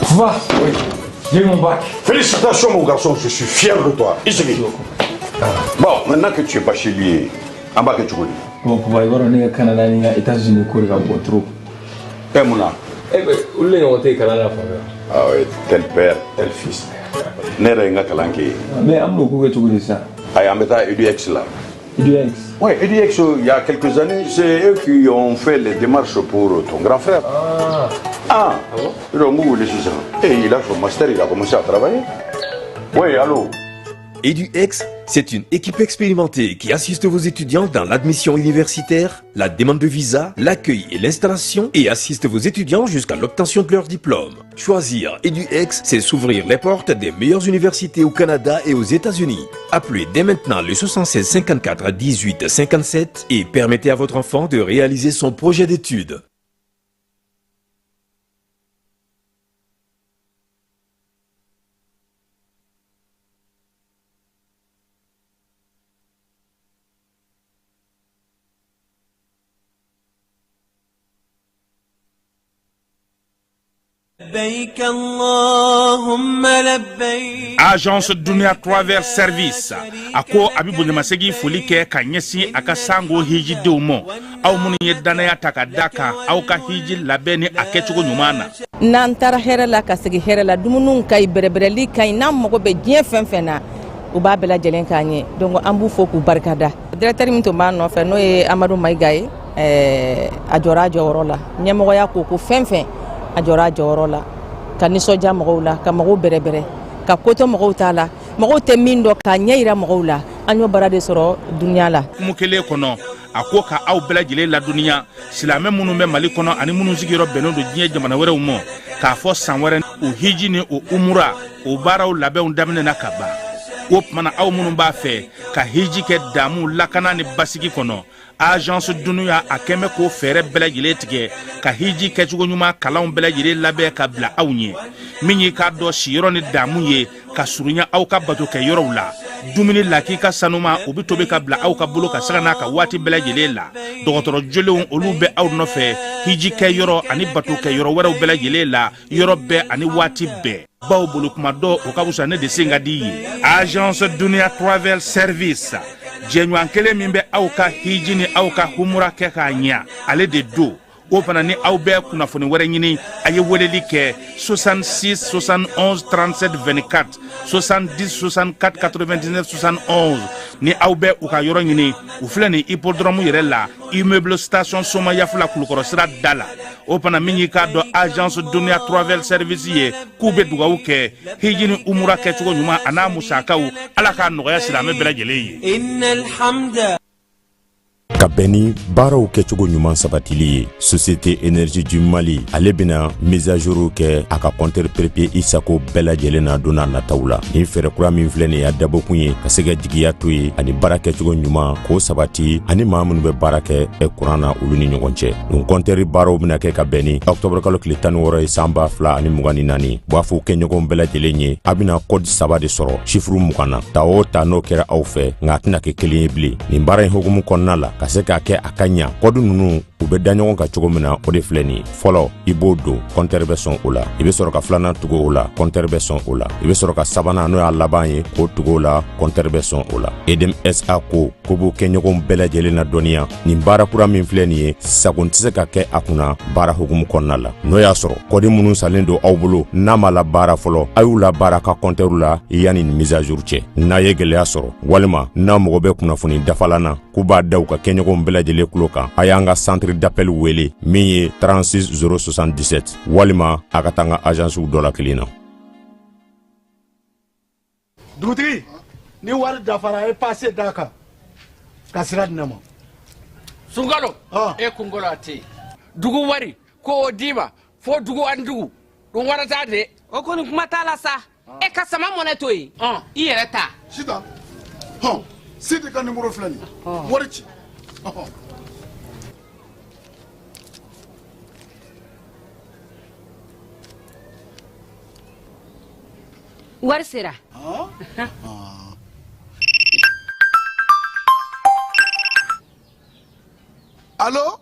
Papa, oui, j'ai eu mon bac. Félicitations mon garçon, je suis fier de toi. I sigi. Bon, maintenant que tu es bachelier, an b'a kɛ cogo di? Bon, papa, i b'a dɔn ne ka Canada ni n ka États-Unis ko de ka bon trop. E mun na? Eh ben, olu de ɲɔgɔn tɛ yen kalan na fan fɛ. Ah oui, tel père, tel fils. Ne yɛrɛ ye n ka kalan kɛ yen. Mais an bɛn'o ko kɛ cogo di sisan? Ayi, an bɛ taa EDX la. EDX? Oui, EDX, il y a quelques années, c'est eux qui ont fait les démarches pour ton grand frère. Ah. Ah, ah bon? Donc, vous voulez ça. Et il a son master, il a commencé à travailler. Oui, allô? EduX, c'est une équipe expérimentée qui assiste vos étudiants dans l'admission universitaire, la demande de visa, l'accueil et l'installation et assiste vos étudiants jusqu'à l'obtention de leur diplôme. Choisir EduX, c'est s'ouvrir les portes des meilleures universités au Canada et aux États-Unis. Appelez dès maintenant le 76 54 18 57 et permettez à votre enfant de réaliser son projet d'études. Agence Dunia Travel Service a ko a bɛ bonyamasegin foli kɛ ka ɲɛsin a ka sango hijidenw ma, aw minnu ye dannaya ta ka da kan aw ka hiji labɛn ni a kɛcogo ɲuman na. N'an taara hɛrɛ la ka segin hɛrɛ la, dumuniw ka ɲi, bɛrɛbɛrɛli ka ɲi, n'an mago bɛ diɲɛ fɛn fɛn na, u b'a bɛɛ lajɛlen k'an ye. Donc an b'u fo k'u barikada. Directeur min tun b'an nɔfɛ, n'o ye Amadu Mayiga ye, a jɔra a jɔyɔrɔ la. Ɲɛmɔgɔya ko ko fɛn fɛn, a jɔra a jɔyɔrɔ la, ka nisɔndiya mɔgɔw la, ka mɔgɔw bɛrɛbɛrɛ, ka ko to mɔgɔw t'a la, mɔgɔw tɛ min dɔn, k'a ɲɛ yira mɔgɔw la. An y'o baara de sɔrɔ dunuya la. Hukumu kelen kɔnɔ, a ko ka aw bɛɛ lajɛlen ladɔnniya, silamɛ minnu bɛ Mali kɔnɔ ani minnu sigiyɔrɔ bɛnnen don diɲɛ jamana wɛrɛw ma, k'a fɔ san wɛrɛ o hiji ni o umura o baaraw labɛnw daminɛna ka ban. O tuma na, aw minnu b'a fɛ ka hiji kɛ damu, lakana ni basigi kɔnɔ, Agence Dunuya a kɛn bɛ k'o fɛɛrɛ bɛɛ lajɛlen tigɛ ka hiji kɛcogo ɲuman kalanw bɛɛ lajɛlen labɛn ka bila aw ɲɛ. Min y'i k'a dɔn siyɔrɔ ni damu ye ka surunya aw ka bato kɛ yɔrɔw la, dumuni lakika sanuma o bɛ tobi ka bila aw ka bolo ka sanga n'a ka waati bɛɛ lajɛlen la. Dɔgɔtɔrɔ jolenw olu bɛ aw nɔfɛ hiji kɛ yɔrɔ ani bato kɛ yɔrɔ wɛrɛw bɛɛ lajɛlen la, yɔrɔ bɛɛ ani waati bɛɛ, baw bolo kuma dɔ o ka fisa ne de sen ka di ye. Agence Dunia Travel Service, jɛɲɔgɔn kelen min bɛ aw ka hiji ni aw ka humura kɛ k'a ɲɛ, ale de don. O fana ni aw bɛ kunnafoni wɛrɛ ɲini, a ye weleli kɛ 66 71 37 24, 70 64 99 71. Ni aw bɛ u ka yɔrɔ ɲini, u filɛ nin hippodrome yɛrɛ la, immeuble station Somayafula, Kulukɔrɔ sira da la. O fana min y'i k'a dɔn Agence Dunia Travel Service ye, k'u bɛ dugawu kɛ hiji ni umura kɛcogo ɲuman a n'a musakaw, Ala k'a nɔgɔya silamɛ bɛɛ lajɛlen ye. Ka bɛn ni baaraw kɛcogo ɲuman sabatili ye, Société Énergie du Mali ale bɛna mise à jour kɛ a ka compteur prépayé i sago bɛɛ lajɛlen na don n'a nataw la. Nin fɛɛrɛ kura min filɛ nin y'a dabɔkun ye ka se ka jigiya to ye ani baara kɛcogo ɲuman k'o sabati ani maa minnu bɛ baara kɛ kuran na, olu ni ɲɔgɔn cɛ. Nin compteur baaraw bɛna kɛ ka bɛn ni octobre kalo tile 16 ye san 2024. B'a fɔ kɛɲɔgɔnw bɛɛ lajɛlen ye, a bɛna code saba de sɔrɔ chiffre 20 na. Ta o ta n'o kɛra aw fɛ, nka a tɛna kɛ kelen ye bilen. Nin baara in hukumu kɔnɔna la, ka se k'a kɛ a ka ɲa, kɔdu ninnu u bɛ da ɲɔgɔn kan cogo min na, o de filɛ nin ye. Fɔlɔ, i b'o don, kɔntɛri bɛ sɔn o la. I bɛ sɔrɔ ka filanan tugu o la, kɔntɛri bɛ sɔn o la. I bɛ sɔrɔ ka sabanan, n'o y'a laban ye, k'o tugu o la, kɔntɛri bɛ sɔn o la. Edm SA ko ko b'u kɛɲɔgɔnw bɛɛ lajɛlen na dɔnniya, nin baara kura min filɛ nin ye, sagon tɛ se ka kɛ a kunna baara hukumu kɔnɔna la. N'o y'a sɔrɔ kɔdi minnu salen don aw bolo n'a ma labaara fɔlɔ, a y'u labaara ka kɔntɛriw la yanni nin mise à jour cɛ. N'a ye gɛlɛya sɔrɔ walima n'a mago bɛ kunnafoni dafalan na, k'u b'a da u ka kɛɲɔgɔnw bɛɛ lajɛlen tulo kan, a y'an ka centre d'appel wele min ye 36 077, walima a ka taa an ka agencew dɔ la kelen na. Dugutigi, ni wari dafara, a ye pase d'a kan ka sira di ne ma. Sunkalo, e kunkolo a tɛ yen. Dugu wari ko o d'i ma fo dugu ani dugu dun wara t'a de. O kɔni kuma t'a la sa. E ka sama mɔnɛ to yen, i yɛrɛ ta. Sitan, hɔn, Sidi ka nimoro filɛ nin ye, wari ci. Wari sera. Alo,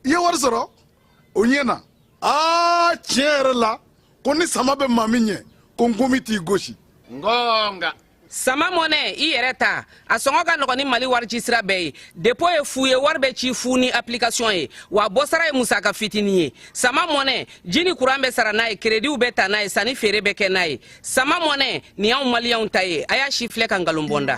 i ye wari sɔrɔ o ɲɛ na. Aa, tiɲɛ yɛrɛ la. Ko ni sama bɛ maa min ɲɛ, ko nkomi t'i gosi. Ngonga. Sama mɔnɛ i yɛrɛ ta, a sɔngɔ ka nɔgɔn ni Mali wari ci sira bɛɛ ye. Dépôt ye fu ye, wari bɛ ci fu ni application ye, wa bɔsara ye musaka fitinin ye. Sama mɔnɛ, ji ni kuran bɛ sara n'a ye, créditw bɛ ta n'a ye, sanni feere bɛ kɛ n'a ye. Sama mɔnɛ nin y'anw maliyɛnw ta ye, a y'a si filɛ ka nkalon bɔ n da.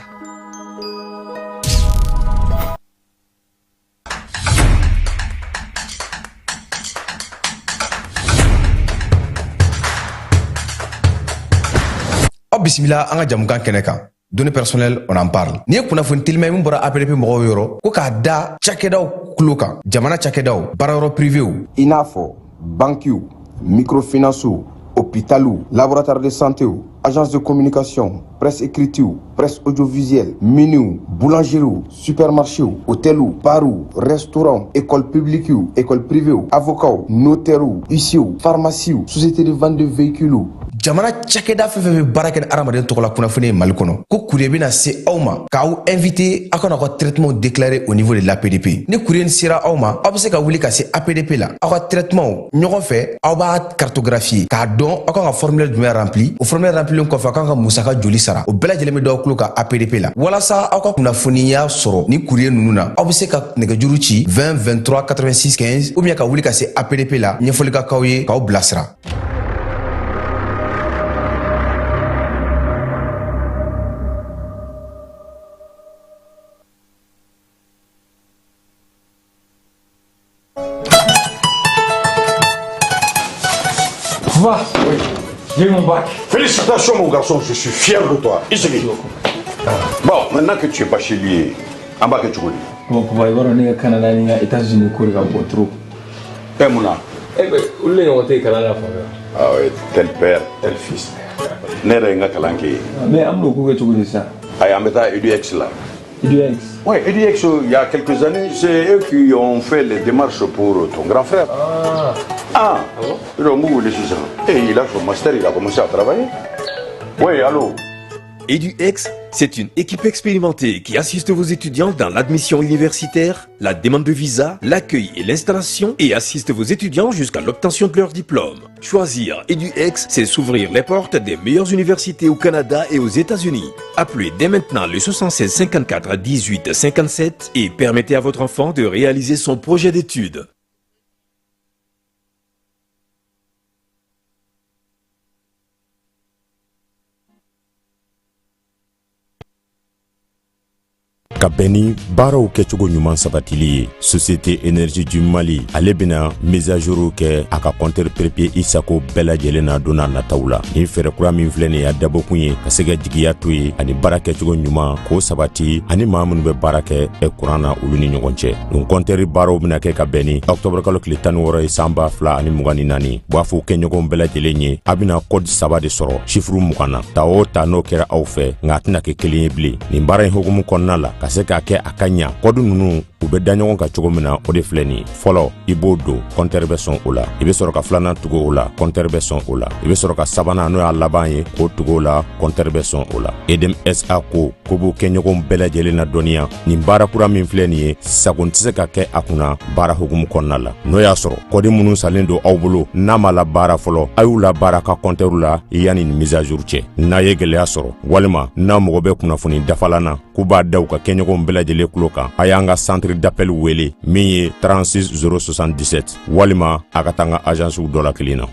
Aw bisimila an ka jamukan kɛnɛ kan, données personnelles, on en parle. Nin ye kunnafoni telima ye min bɔra APDP mɔgɔw yɔrɔ, ko k'a da cakɛdaw tulo kan, jamana cakɛdaw, baarayɔrɔ privéw, i n'a fɔ bankiw, microfinancew, hôpitaliw, laboratoire de santéw, agence de communication, presse écritew, presse audiovisuelle, miniw, boulangeriew, supermarchéw, hôteliw, barw, restaurant, école publiquew, école privéw, avocats, notairew, huissierw, pharmaciew, société de vente de véhicules, jamana cakɛda fɛn fɛn bɛ baara kɛ ni adamaden tɔgɔla kunnafoni ye Mali kɔnɔ, ko courrier bɛna se aw ma k'aw invité aw kana aw ka traitement déclarer au niveau de l'APDP. Ni courrier sera aw ma, aw bɛ se ka wuli ka se APDP la, aw ka traitement ɲɔgɔn fɛ, aw b'a cartographier k'a dɔn aw kan ka formulaire jumɛn rempli. O formulaire remplilen kɔfɛ, aw kan ka musaka joli sara, o bɛɛ lajɛlen bɛ d'aw tulo kan APDP la. Walasa aw ka kunnafoniya sɔrɔ ni courrier ninnu na, aw bɛ se ka nɛgɛjuru ci 20 23 86 15 ou bien ka wuli ka se APDP la, ɲɛfɔli ka k'aw ye k'aw bilasira. Va. Oui. J'ai eu mon bac. Félicitations, mon garçon, je suis fier de toi. I sigi. Bon, maintenant que tu es bachelier, an b'a kɛ cogo di? Bon, papa, i b'a dɔn ne ka Canada ni n ka États-Unis ko de ka bon trop. E mun na? Eh ben, olu de ɲɔgɔn tɛ kalan na fan bɛɛ. Ah oui, tel père, tel fils. Ne yɛrɛ ye n ka kalan kɛ yen. Mais an bɛn'o ko kɛ cogo di sisan? Ayi, an bɛ taa EDUX la. EDUX? Oui, EDUX, il y a quelques années, c'est eux qui ont fait les démarches pour ton grand frère. Ah. Ah, ah bon? Donc, et il a son master, il a commencé à travailler. Oui, allô? EduX, c'est une équipe expérimentée qui assiste vos étudiants dans l'admission universitaire, la demande de visa, l'accueil et l'installation et assiste vos étudiants jusqu'à l'obtention de leur diplôme. Choisir EduX, c'est s'ouvrir les portes des meilleures universités au Canada et aux États-Unis. Appelez dès maintenant le 76 54 18 57 et permettez à votre enfant de réaliser son projet d'études. Ka bɛn ni baaraw kɛcogo ɲuman sabatili ye, Société Énergie du Mali, ale bɛna mise à jour kɛ a ka compteur prépayé i sago bɛɛ lajɛlen na don n'a nataw la. Nin fɛɛrɛ kura min filɛ nin ye, a dabɔkun ye ka se ka jigiya to ye ani baara kɛcogo ɲuman k'o sabati ani maa minnu bɛ baara kɛ kuran na, olu ni ɲɔgɔn cɛ. Nin compteur baaraw bɛna kɛ ka bɛn ni octobre kalo tile 16 ye, san 2024. B'a fɔ kɛɲɔgɔnw bɛɛ lajɛlen ye, a bɛna code saba de sɔrɔ chiffre 20 na. Ta o ta, n'o kɛra aw fɛ, nka a tɛna kɛ kelen ye bilen. Nin baara in hukumu kɔnɔna la, ka se k'a kɛ a ka ɲa, code ninnu u bɛ da ɲɔgɔn kan cogo min na, o de filɛ nin ye: fɔlɔ, i b'o don, compteur bɛ sɔn o la. I bɛ sɔrɔ ka filanan tugu o la, compteur bɛ sɔn o la. I bɛ sɔrɔ ka sabanan, n'o y'a laban ye, k'o tugu o la, compteur bɛ sɔn o la. EDM SA ko b'u kɛɲɔgɔnw bɛɛ lajɛlen na dɔnniya, nin baara kura min filɛ nin ye, sagon tɛ se ka kɛ a kunna baara hukumu kɔnɔna la. N'o y'a sɔrɔ code minnu salen don aw bolo, n'a ma la baara fɔlɔ, a y'u la baara ka compteur la yanni nin mise à jour cɛ. N'a ye gɛlɛya sɔrɔ walima n'a mago bɛ kunnafoni dafalan na, k'u b'a da u ka kɛɲɔgɔnw bɛɛ lajɛlen tulo kan, a y'an ka centre d'appel wele min ye 36 077, walima a ka taa an ka agencew dɔ la kelen na.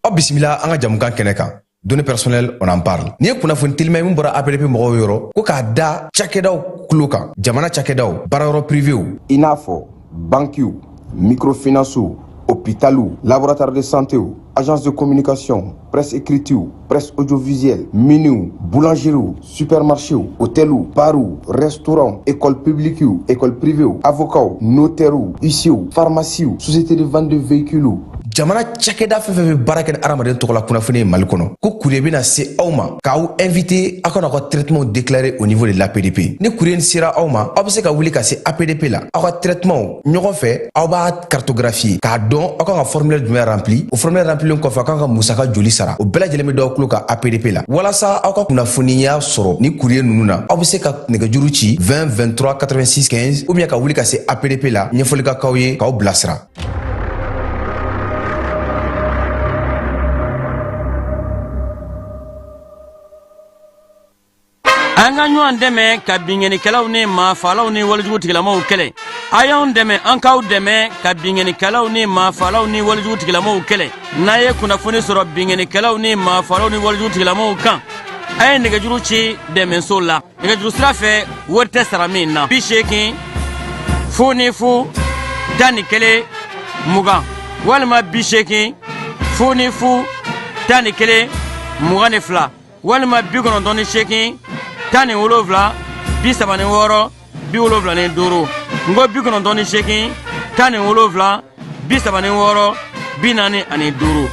Aw bisimila an ka jamukan kɛnɛ kan, données personnelles, on en parle. Nin ye kunnafoni telima ye min bɔra APDP mɔgɔw yɔrɔ, ko k'a da cakɛdaw tulo kan, jamana cakɛdaw, baarayɔrɔ privéw, i n'a fɔ bankiw, microfinancew, hôpitaliw, laboratoire de santéw, agence de communication, presse écritew, presse audiovisuelle, miniw, boulangeriew, supermarchéw, hôteliw, barw, restaurant, école publiquew, école privéw, avocats, notairew, huissierw, pharmaciew, société de vente de véhicules. Jamana cakɛda fɛn fɛn bɛ baara kɛ ni hadamaden tɔgɔ la kunnafoni ye Mali kɔnɔ, ko courrier bɛna se aw ma k'aw inviter aw ka n'aw ka traitement déclarer au niveau de l'APDP. Ni courrier nin sera aw ma, aw bɛ se ka wuli ka se APDP la, aw ka traitement ɲɔgɔn fɛ, aw b'a cartographier k'a dɔn aw kan ka formulaire jumɛn rempli. O formulaire remplilen kɔfɛ, aw kan ka musaka joli sara, o bɛɛ lajɛlen bɛ d'aw tulo kan APDP la. Walasa aw ka kunnafoniya sɔrɔ ni courrier ninnu na, aw bɛ se ka nɛgɛjuru ci 20 23 86 15 ou bien ka wuli ka se APDP la, ɲɛfɔli ka k'aw ye k'aw bilasira. An ka ɲɔgɔn dɛmɛ ka binkannikɛlaw ni maafaalaw ni walejugu tigilamaw kɛlɛ. A y'anw dɛmɛ, an k'aw dɛmɛ ka binkannikɛlaw ni maafaalaw ni walejugu tigilamaw kɛlɛ. N'a ye kunnafoni sɔrɔ binkannikɛlaw ni maafaalaw ni walejugu tigilamaw kan, a ye nɛgɛjuru ci dɛmɛso la nɛgɛjuru sira fɛ, wari tɛ sara min na: 80 00 11 20 walima 80 00 11 22 walima 98 17 36 75. N ko 98 17 36 45.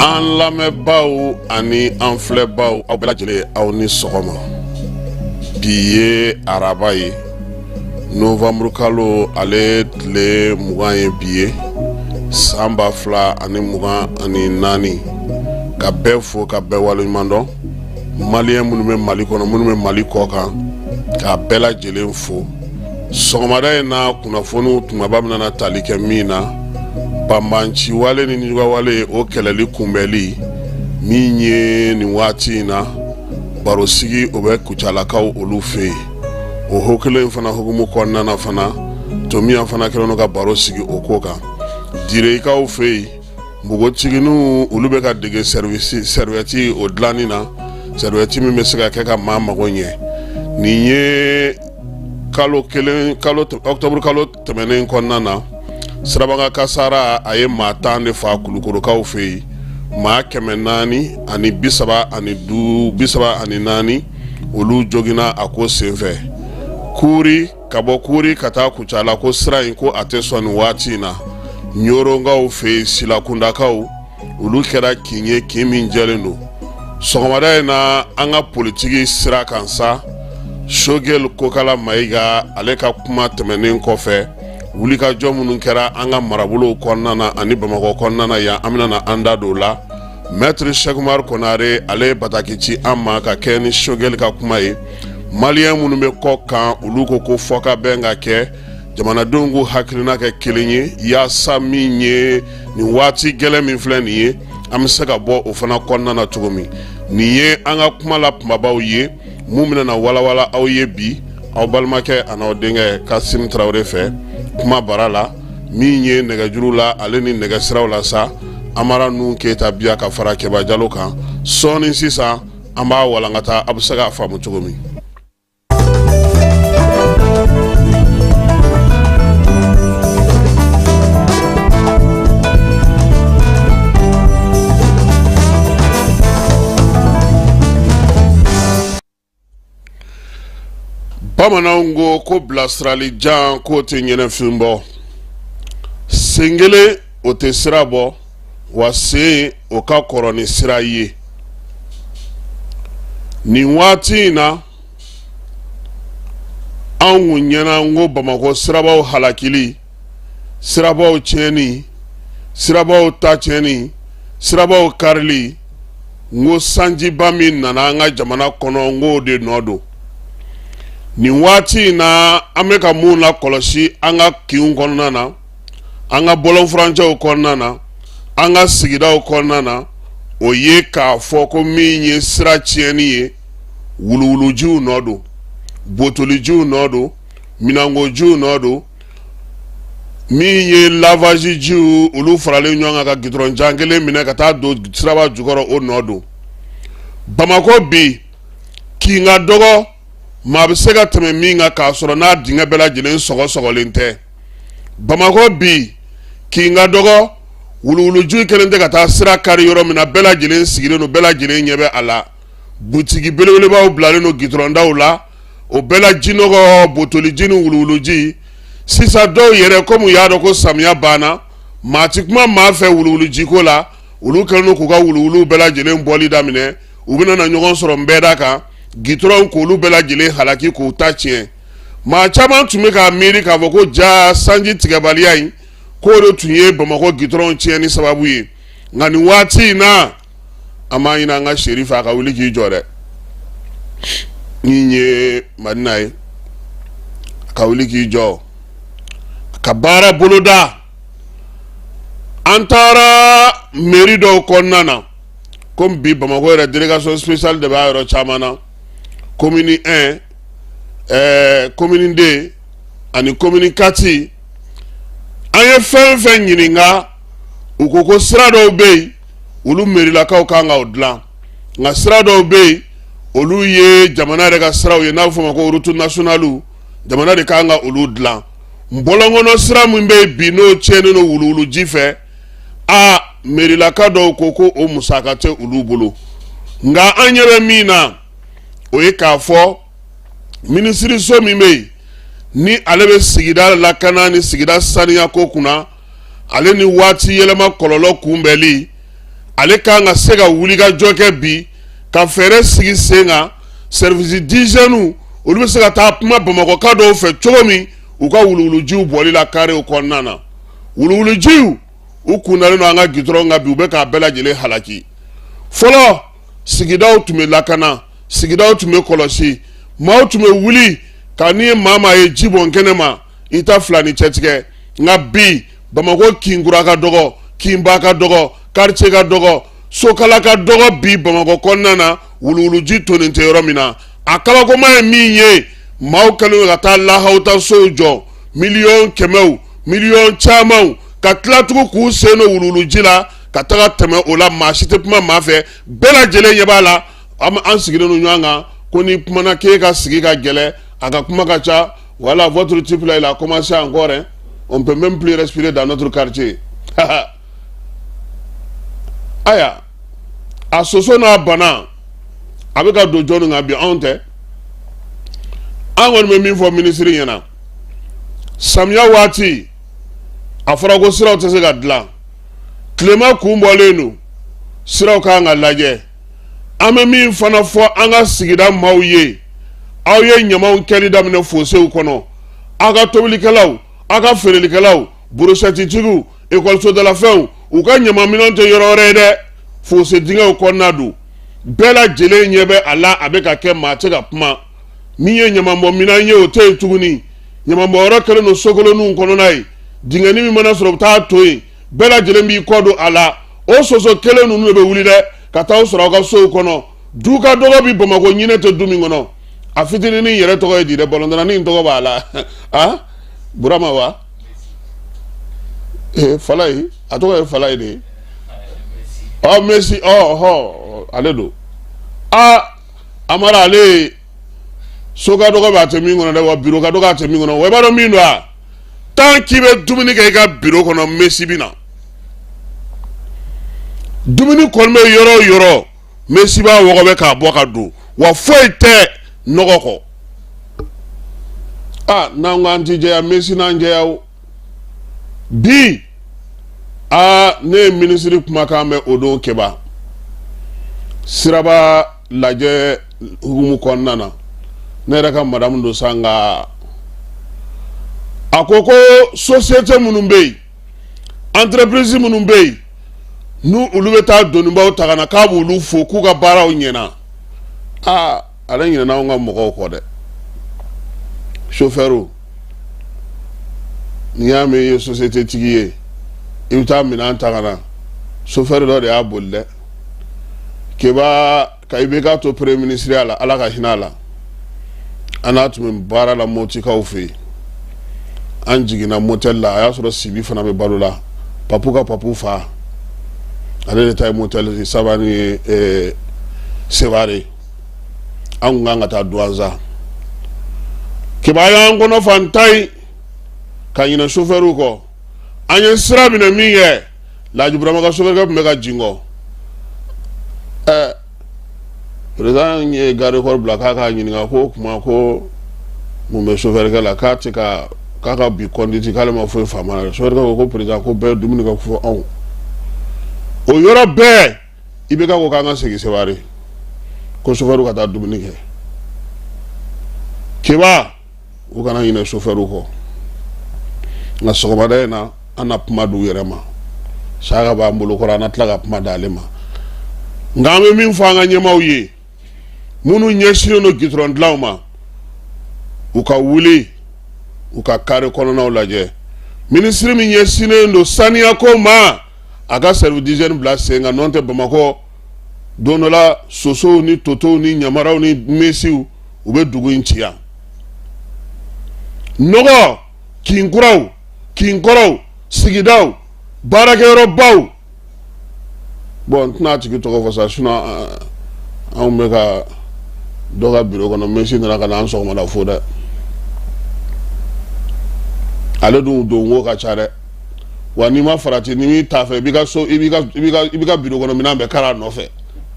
An lamɛnbaaw ani an filɛbaaw, aw bɛɛ lajɛlen, aw ni sɔgɔma. Bi ye araba ye, nowanburukalo ale tile 20 ye bi ye, san 2024. Ka bɛɛ fo ka bɛɛ waleɲuman dɔn, maliyɛn minnu bɛ Mali kɔnɔ, minnu bɛ Mali kɔ kan, k'a bɛɛ lajɛlen fo. Sɔgɔmada in na, kunnafoniw kumaba bɛna tali kɛ min na, banbanci wale ni nijuguyawale, o kɛlɛli kunbɛli min ye nin waati in na barosigi, o bɛ Kucalakaw olu fɛ yen. O ho kelen in fana hukumu kɔnɔna na fana, Tomiya fana kɛlen don ka baro sigi o ko kan Direyikaw fɛ yen. Npogotigininw olu bɛ ka dege serviette o dilanni na, serviette min bɛ se ka kɛ ka maa mago ɲɛ. Nin ye kalo kelen, kalo octobre kalo tɛmɛnen kɔnɔna na, sirabakan kasara a ye maa 10 de fa Kulukorokaw fɛ yen, maa 435, 34 olu joginna a ko senfɛ. Kuri ka bɔ Kuri ka taa Kucala, ko sira in ko a tɛ sɔn nin waati in na. Ɲɔrɔnkaw fɛ yen, Silakundakaw olu kɛra kin ye, kin min jɛlen don. Sɔgɔmada in na, an ka politiki sira kan sa, Sogɛli Kokala Mayiga ale ka kuma tɛmɛnen kɔfɛ, wulikajɔ minnu kɛra an ka marabolow kɔnɔna na ani Bamakɔ kɔnɔna na yan, an bɛna na an da don o la. Maître Cheick Oumar Konare ale ye bataki ci an ma ka kɛ ni Sogɛli ka kuma ye. Maliyɛn minnu bɛ kɔ kan, olu ko ko fɔkabɛn ka kɛ, jamanadenw k'u hakilina kɛ kelen ye, yaasa min ye nin waati gɛlɛn min filɛ nin ye, an bɛ se ka bɔ o fana kɔnɔna na cogo min. Nin ye an ka kuma la kumabaw ye mun bɛna na walawala aw ye bi, aw balimakɛ an'aw denkɛ Kasim Tarawele fɛ kuma bara la. Min ye nɛgɛjuru la ale ni nɛgɛsiraw la sa, Amara Nuhu Keyita biya ka fara Kɛba Jalo kan. Sɔɔni sisan an b'a walankata, a bɛ se k'a faamu cogo min. Bamananw ko ko bilasirali jan k'o tɛ ɲɛnɛfin bɔ, sen kelen o tɛ sira bɔ, wa sen o ka kɔrɔ ni sira ye. Nin waati in na, anw kun ɲɛna n ko Bamakɔ sirabaw halakili, sirabaw tiɲɛni, sirabaw ta tiɲɛni, sirabaw karili, n ko sanjiba min nana an ka jamana kɔnɔ, n k'o de nɔ don. Nin waati in na, an bɛ ka mun lakɔlɔsi an ka kinw kɔnɔna na, an ka bɔlɔnfurancɛw kɔnɔna na, an ka sigidaw kɔnɔna na, o ye k'a fɔ ko min ye sira tiɲɛni ye, wuluwulujiw nɔ don, botolijiw nɔ don, minɛnkojiw nɔ don. Min ye lavage jiw olu faralen ɲɔgɔn kan ka gidɔrɔn jan kelen minɛ ka taa don siraba jukɔrɔ, o nɔ don. Bamakɔ bi, kin ka dɔgɔ maa bɛ se ka tɛmɛ min kan k'a sɔrɔ n'a dingɛ bɛɛ lajɛlen sɔgɔsɔgɔlen tɛ. Bamakɔ bi, kin ka dɔgɔ wuluwuluji kɛlen tɛ ka taa sira kari yɔrɔ min na, bɛɛ lajɛlen sigilen don, bɛɛ lajɛlen ɲɛ bɛ a la. Butigi belebelebaw bilalen don gidɔrɔndaw la, o bɛɛ la jinɔgɔ, botoliji ni wuluwuluji. Sisan dɔw yɛrɛ, komi u y'a dɔn ko samiya banna, maa ti kuma maa fɛ wuluwulujiko la, olu kɛlen don k'u ka wuluwuluw bɛɛ lajɛlen bɔli daminɛ. U bɛna na ɲɔgɔn sɔrɔ nbɛda kan, gidɔrɔn k'olu bɛɛ lajɛlen halaki, k'u ta tiɲɛ. Maa caman tun bɛ k'a miiri k'a fɔ ko ja sanji tigɛbaliya in, k'o de tun ye Bamakɔ gidɔrɔn tiɲɛni sababu ye. Nka nin waati in na, an b'a ɲini an ka seri fɛ, a ka wuli k'i jɔ dɛ. Min ye Madina ye, a ka wuli k'i jɔ ka baara boloda. An taara mairie dɔw kɔnɔna na, komi bi Bamakɔ yɛrɛ délégation spéciale de b'a yɔrɔ caman na, commune 1, commune 2 ani commune 4. An ye fɛn fɛn ɲininka, u ko ko sira dɔw bɛ yen, olu mairilakaw kan ka o dilan, nka sira dɔw bɛ yen, olu ye jamana yɛrɛ ka siraw ye, n'a bɛ f'o ma ko route nationale, jamana de kan ka olu dilan. Bɔlɔnkɔnɔ sira min bɛ yen bi, n'o tiɲɛnen don wuluwuluji fɛ, a mairilaka dɔw ko ko o musaka tɛ olu bolo. Nka an ɲɛ bɛ min na, o ye k'a fɔ minisiriso min bɛ yen, ni ale bɛ sigida lakana ni sigida saniya ko kunna, ale ni waati yɛlɛma kɔlɔlɔ kunbɛnli, ale kan ka se ka wulikajɔ kɛ bi ka fɛɛrɛ sigi sen kan, service d'hygiène olu bɛ se ka taa kuma bamakɔka dɔw fɛ cogo min u ka wuluwulujiw bɔli la karew kɔnɔna na. Wuluwulujiw u kundalen don an ka gidɔrɔn kan bi, u bɛ k'a bɛɛ lajɛlen halaki. Fɔlɔ, sigidaw tun bɛ lakana, sigidaw tun bɛ kɔlɔsi, maaw tun bɛ wuli ka n'i ye maa maa ye ji bɔn kɛnɛ ma, i ta fila ni cɛtigɛ. Nka bi, Bamakɔ kinkura ka dɔgɔ, kinba ka dɔgɔ, quartier ka dɔgɔ, sokala ka dɔgɔ bi Bamakɔ kɔnɔna na, wuluwuluji tonnen tɛ yɔrɔ min na. A kabakoma ye min ye, maaw kɛlen ka taa lahawuta sow jɔ miliyɔn kɛmɛw, miliyɔn camanw, ka tila tugun k'u sen don wuluwuluji la ka taga tɛmɛ o la. Maa si tɛ kuma maa fɛ, bɛɛ lajɛlen ɲɛ b'a la. An sigilen don ɲɔgɔn kan ko ni kumana k'e ka sigi ka gɛlɛn, a ka kuma ka ca. Voilà, votre type là, il a commencé encore, hein. On peut même plus respirer dans notre quartier. Aya, a soso n'a bana, a bɛ ka don jɔnni kan bi? Anw tɛ. An kɔni bɛ min fɔ minisiri ɲɛna, samiya waati a fɔra ko siraw tɛ se ka dilan, tilema kun bɔlen don, siraw kan ka lajɛ. An bɛ min fana fɔ an ka sigida maaw ye, aw ye ɲamanw kɛli daminɛ fosew kɔnɔ, aw ka tobilikɛlaw, aw ka feerelikɛlaw, borosɛtitigiw, ekɔlisodalafɛnw, u ka ɲamanminɛnw tɛ yɔrɔ wɛrɛ ye dɛ, fose dingɛw kɔnɔna don. Bɛɛ lajɛlen ɲɛ bɛ a la, a bɛ ka kɛ, maa tɛ ka kuma. Min ye ɲamanbɔminɛn ye, o tɛ yen tuguni. Ɲamanbɔyɔrɔ kɛlen don sokolonninw kɔnɔna ye. Dingɛnin min mana sɔrɔ, u bɛ taa to yen, bɛɛ lajɛlen b'i kɔ don a la. O soso kelen ninnu de bɛ wuli dɛ ka taa sɔrɔ aw ka sow kɔnɔ. Du ka dɔgɔ bi Bamakɔ, ɲinɛ tɛ du min kɔnɔ. A fitinin yɛrɛ tɔgɔ ye di dɛ? Balɔntannani in tɔgɔ b'a la, a Burama wa ee Falayi, a tɔgɔ ye Falayi de ye. Ɔ Messi, ɔ hɔ, ale don. Aa Amara, ale ye so ka dɔgɔ bɛ, a tɛ min kɔnɔ dɛ, wa biro ka dɔgɔ, a tɛ min kɔnɔ. Wa i b'a dɔn min don wa? Tant k'i bɛ dumuni kɛ i ka biro kɔnɔ, Messi bɛ na. Dumuni kɔni bɛ yɔrɔ o yɔrɔ, Messi b'a wɔgɔbɛ k'a bɔ ka don, wa foyi tɛ nɔgɔ kɔ. Aa n'an ko an ti jɛya, Messi n'an jɛya o bi. Aa ne ye minisiri kumakan mɛn o don Keba siraba lajɛ hukumu kɔnɔna na. Ne yɛrɛ ka madamu don sa, nka a ko ko société minnu bɛ yen, entreprise minnu bɛ yen, n'u olu bɛ taa donibaw ta ka na, k'a b'olu fo k'u ka baaraw ɲɛna. Aa ale ɲinɛna anw ka mɔgɔw kɔ dɛ. Chauffeur, n'i y'a mɛn i ye société tigi ye, i bɛ taa minɛn ta ka na, chauffeur dɔ de y'a boli dɛ. Keba ka IBK to premier ministre la, Ala ka hinɛ a la, an n'a tun bɛ baara la Motikaw fɛ yen. An jiginna motɛli la, a y'a sɔrɔ Sibi fana bɛ balo la. Papu ka Papu fa, ale de ta ye motɛli saba ni Sevare. An kun kan ka taa Duwanza. Keba y'an kɔnɔ fantan ye ka ɲinɛ sofɛriw kɔ. An ye sira minɛ min kɛ, Laji Burama ka sofɛrikɛ tun bɛ ka jigin kɔ. Ɛ président ye garde corps bila k'a k'a ɲininka ko o tuma ko mun bɛ sofɛrikɛ la, k'a tɛ ka k'a ka bi conduite, k'ale ma foyi faamu a la. Sofɛrikɛ ko ko président, ko bɛɛ ye dumuni kɛ fo anw. O yɔrɔ bɛɛ IBK ko k'an ka segin Sevare, ko sofɛriw ka taa dumuni kɛ. Keba, u kana ɲinɛ sofɛriw kɔ. Nka sɔgɔmada in na, an na kuma d'u yɛrɛ ma. Saka b'an bolo kɔrɔ, an na tila ka kuma d'ale ma. Nka an bɛ min fɔ an ka ɲɛmaaw ye, minnu ɲɛsinnen don gitɔrɔn dilanw ma, u ka wuli u ka kare kɔnɔnaw lajɛ. Minisiri min ɲɛsinnen don saniyako ma, a ka service d'hygiène bila sen kan. N'o tɛ, Bamakɔ don dɔ la, sosow ni totow ni ɲamaraw ni mesiw, u bɛ dugu in ci yan. Nɔgɔ, kin kuraw, kin kɔrɔw, sigidaw, baarakɛyɔrɔbaw. Bon, n tɛna a tigi tɔgɔ fɔ sa, sinon anw bɛ ka dɔ ka biro kɔnɔ, mesi nana ka na an sɔgɔmada fo dɛ. Ale dun donko ka ca dɛ. Wa n'i ma farati, n'i m'i ta fɛ, i b'i ka so, i b'i ka i b'i ka i b'i ka biro kɔnɔ minɛn bɛɛ kari a nɔfɛ.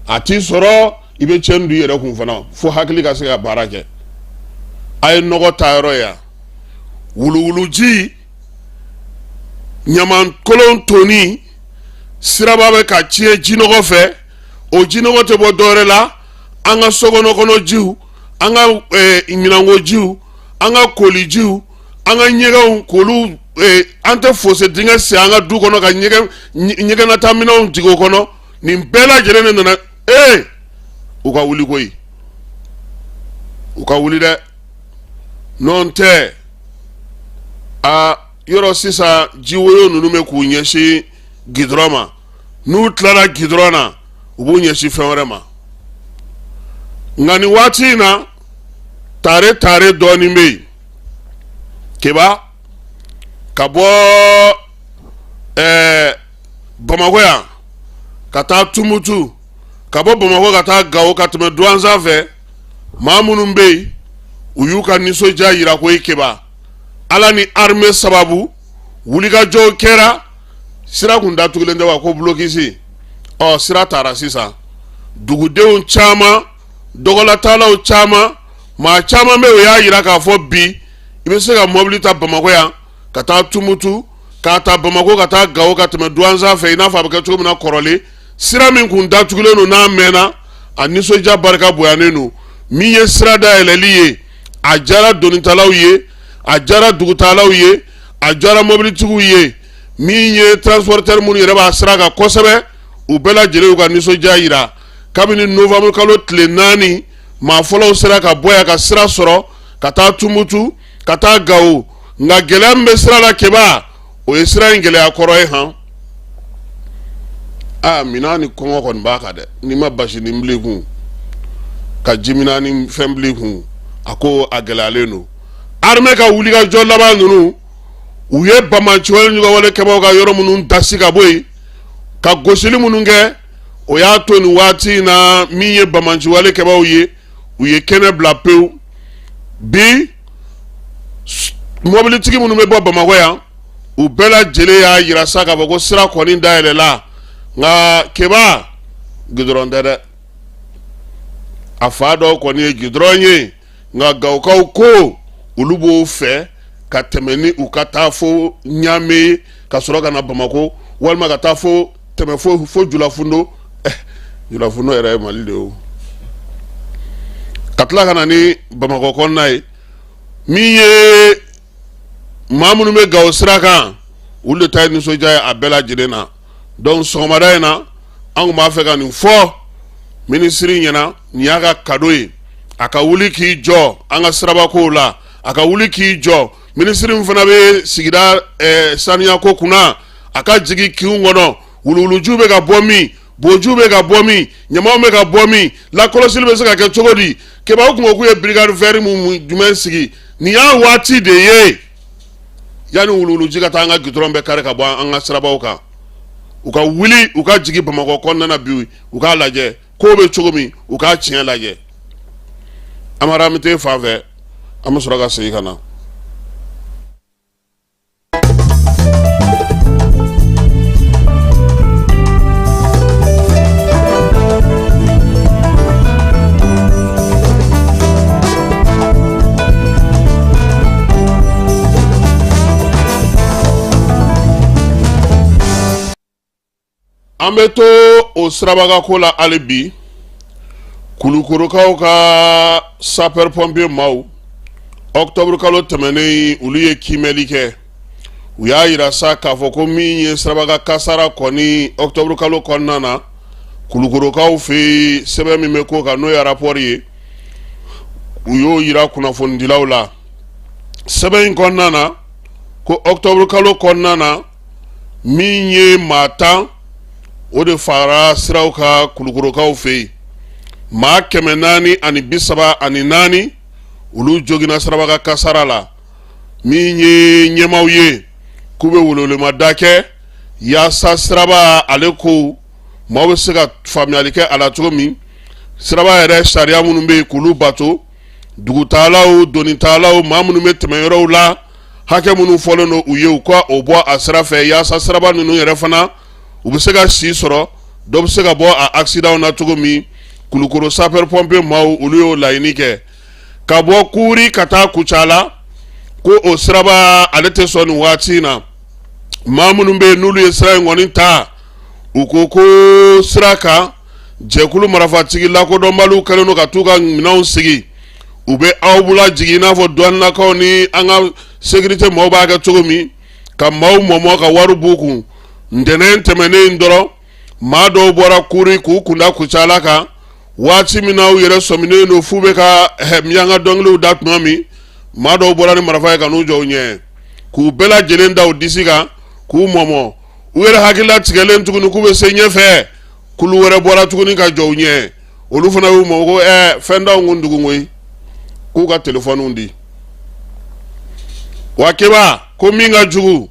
A t'i sɔrɔ, i bɛ tiɲɛni don i yɛrɛ kun fana, fo hakili ka se ka baara kɛ. A ye nɔgɔ ta yɔrɔ yan, wuluwuluji, ɲamankolon tonni, siraba bɛ ka tiɲɛ jinɔgɔ fɛ. O jinɔgɔ tɛ bɔ dɔwɛrɛ la, an ka sokɔnɔ kɔnɔ jiw, an ka minɛnkojiw, an ka kolijiw, an ka ɲɛgɛnw k'olu. An tɛ fosse dingɛ sen an ka du kɔnɔ ka ɲɛgɛn ɲɛgɛnnata minɛnw jigin o kɔnɔ. Nin bɛɛ lajɛlen de nana. Ee, u ka wuli koyi, u ka wuli dɛ. N'o tɛ, a yɔrɔ sisan jiwoyo ninnu bɛ k'u ɲɛsin gidɔrɔn ma. N'u tilara gidɔrɔn na, u b'u ɲɛsin fɛn wɛrɛ ma. Nka nin waati in na, tare tare dɔɔnin bɛ yen. Keba, ka bɔ Bamakɔ yan ka taa Tumutu, ka bɔ Bamakɔ ka taa Gawo, ka tɛmɛ Duwanza fɛ, maa minnu bɛ yen, u y'u ka nisɔndiya yira koyi. Keba, Ala ni armée sababu, wulikajɔw kɛra. Sira kun datugulen tɛ wa, ko blocus. Ɔ, sira taara sisan. Dugudenw caman, dɔgɔlataalaw caman, maa caman bɛ, o y'a yira k'a fɔ bi i bɛ se ka mɔbili ta Bamakɔ yan ka taa Tumutu, k'a ta Bamakɔ ka taa Gawo, ka tɛmɛ Duwanza fɛ, i n'a fɔ a bɛ kɛ cogo min na kɔrɔlen. Sira min kun datugulen don, n'a mɛnna, a nisɔndiya barika bonyanen don. Min ye sira dayɛlɛli ye, a diyara donitalaw ye, a diyara dugutalaw ye, a diyara mobilitigiw ye. Min ye transporteur minnu yɛrɛ b'a sira kan kosɛbɛ, u bɛɛ lajɛlen y'u ka nisɔndiya yira. Kabini novembre kalo tile 4, maa fɔlɔw sera ka bɔ yan ka sira sɔrɔ ka taa Tumutu, ka taa Gawo. Nka gɛlɛya min bɛ sira la, Keba, o ye sira in gɛlɛya kɔrɔ ye han. Aa, minan ni kɔngɔ kɔni b'a kan dɛ. N'i ma basi ni bila i kun, ka jiminɛn ni fɛn bila i kun, a ko a gɛlɛyalen don. Armée ka wulikajɔ laban ninnu, u ye banbaanciwale ɲugawale kɛbaaw ka yɔrɔ minnu dasi ka bɔ yen, ka gosili minnu kɛ, o y'a to nin waati in na, min ye banbaanciwale kɛbaaw ye, u ye kɛnɛ bila pewu. Bi mɔbilitigi minnu bɛ bɔ Bamakɔ yan, u bɛɛ lajɛlen y'a yira sa k'a fɔ ko sira kɔni dayɛlɛla. Nka Keba, gidɔrɔn tɛ dɛ, a fa dɔw kɔni ye gidɔrɔn ye. Nka Gawokaw ko olu b'o fɛ ka tɛmɛ ni u ka taa fo Ɲame ye, ka sɔrɔ ka na Bamakɔ, walima ka taa fo tɛmɛ fo Julafundo. Julafundo yɛrɛ ye Mali de ye o, ka tila ka na ni Bamakɔ kɔnɔna ye. Min ye maa minnu bɛ Gawo sira kan, olu de ta ye nisɔndiya ye a bɛɛ lajɛlen na. Donc sɔgɔmada in na, an tun b'a fɛ ka nin fɔ minisiri ɲɛna. Nin y'a ka cadeau ye. A ka wuli k'i jɔ an ka sirabakow la, a ka wuli k'i jɔ. Minisiri min fana bɛ sigida saniyako kunna, a ka jigin kinw kɔnɔ. Wuluwulujiw bɛ ka bɔ min, bojiw bɛ ka bɔ min, ɲamaw bɛ ka bɔ min, lakɔlɔsili bɛ se ka kɛ cogo di? Keba, u kun ko k'u ye brigade vert mun jumɛn sigi? Nin y'a waati de ye. Yanni wuluwuluji ka taa an ka gitɔrɔn bɛɛ kari ka bɔ an ka sirabaw kan, u ka wuli u ka jigin Bamakɔ kɔnɔna na bi, u k'a lajɛ ko bɛ cogo min, u k'a tiɲɛ lajɛ. Amaramite fan fɛ, an bɛ sɔrɔ ka segin ka na. An bɛ to o sirabaka ko la hali bi. Kulukorokaw ka sapeur pompier maaw, octobre kalo tɛmɛnen, olu ye kiimɛli kɛ. U y'a yira sa k'a fɔ ko min ye sirabaka kasara kɔni octobre kalo kɔnɔna na Kulukorokaw fɛ yen, sɛbɛn min bɛ ko kan, n'o ye rapport ye, u y'o yira kunnafonidilaw la. Sɛbɛn in kɔnɔna na, ko octobre kalo kɔnɔna na, min ye maa 10, o de fagara siraw kan Kulukorokaw fɛ yen. Maa 434, olu joginna sirabaka kasara la. Min ye ɲɛmaaw ye, k'u bɛ welewelemada kɛ yaasa siraba ale ko maaw bɛ se ka faamuyali kɛ a la cogo min, siraba yɛrɛ sariya minnu bɛ yen, k'olu bato, dugutaalaw, donitaalaw, maa minnu bɛ tɛmɛ yɔrɔw la, hakɛ minnu fɔlen don u ye, u ka o bɔ a sira fɛ, yaasa siraba ninnu yɛrɛ fana, u bɛ se ka si sɔrɔ, dɔ bɛ se ka bɔ a accident na cogo min. Kulukoro sapeur pompier maaw, olu y'o laɲini kɛ. Ka bɔ Kuri ka taa Kucala, ko o siraba ale tɛ sɔn nin waati in na. Maa minnu bɛ yen, n'olu ye sira in kɔni ta, u ko ko sira kan jɛkulu marifatigi lakodɔnbaliw kɛlen don ka t'u ka minɛnw sigi, u bɛ aw bolo jigin i n'a fɔ douanelakaw ni an ka sécurité maaw b'a kɛ cogo min, ka maaw mɔmɔ ka wari b'u kun. Ntɛnɛn tɛmɛnen dɔrɔn, maa dɔw bɔra Kuri k'u kunda Kucala kan. Waati min na u yɛrɛ sɔminen don f'u bɛ ka miyanka dɔnkiliw da tuma min, maa dɔw bɔra ni marifa ye ka n'u jɔ u ɲɛ, k'u bɛɛ lajɛlen da u disi kan k'u mɔmɔ. U yɛrɛ hakilila tigɛlen tuguni k'u bɛ se ɲɛfɛ, kulu wɛrɛ bɔra tuguni ka jɔ u ɲɛ, olu fana y'u mɔmɔ ko fɛn t'anw kun tugun koyi, k'u ka telefɔniw di. Wa keba ko min ka jugu,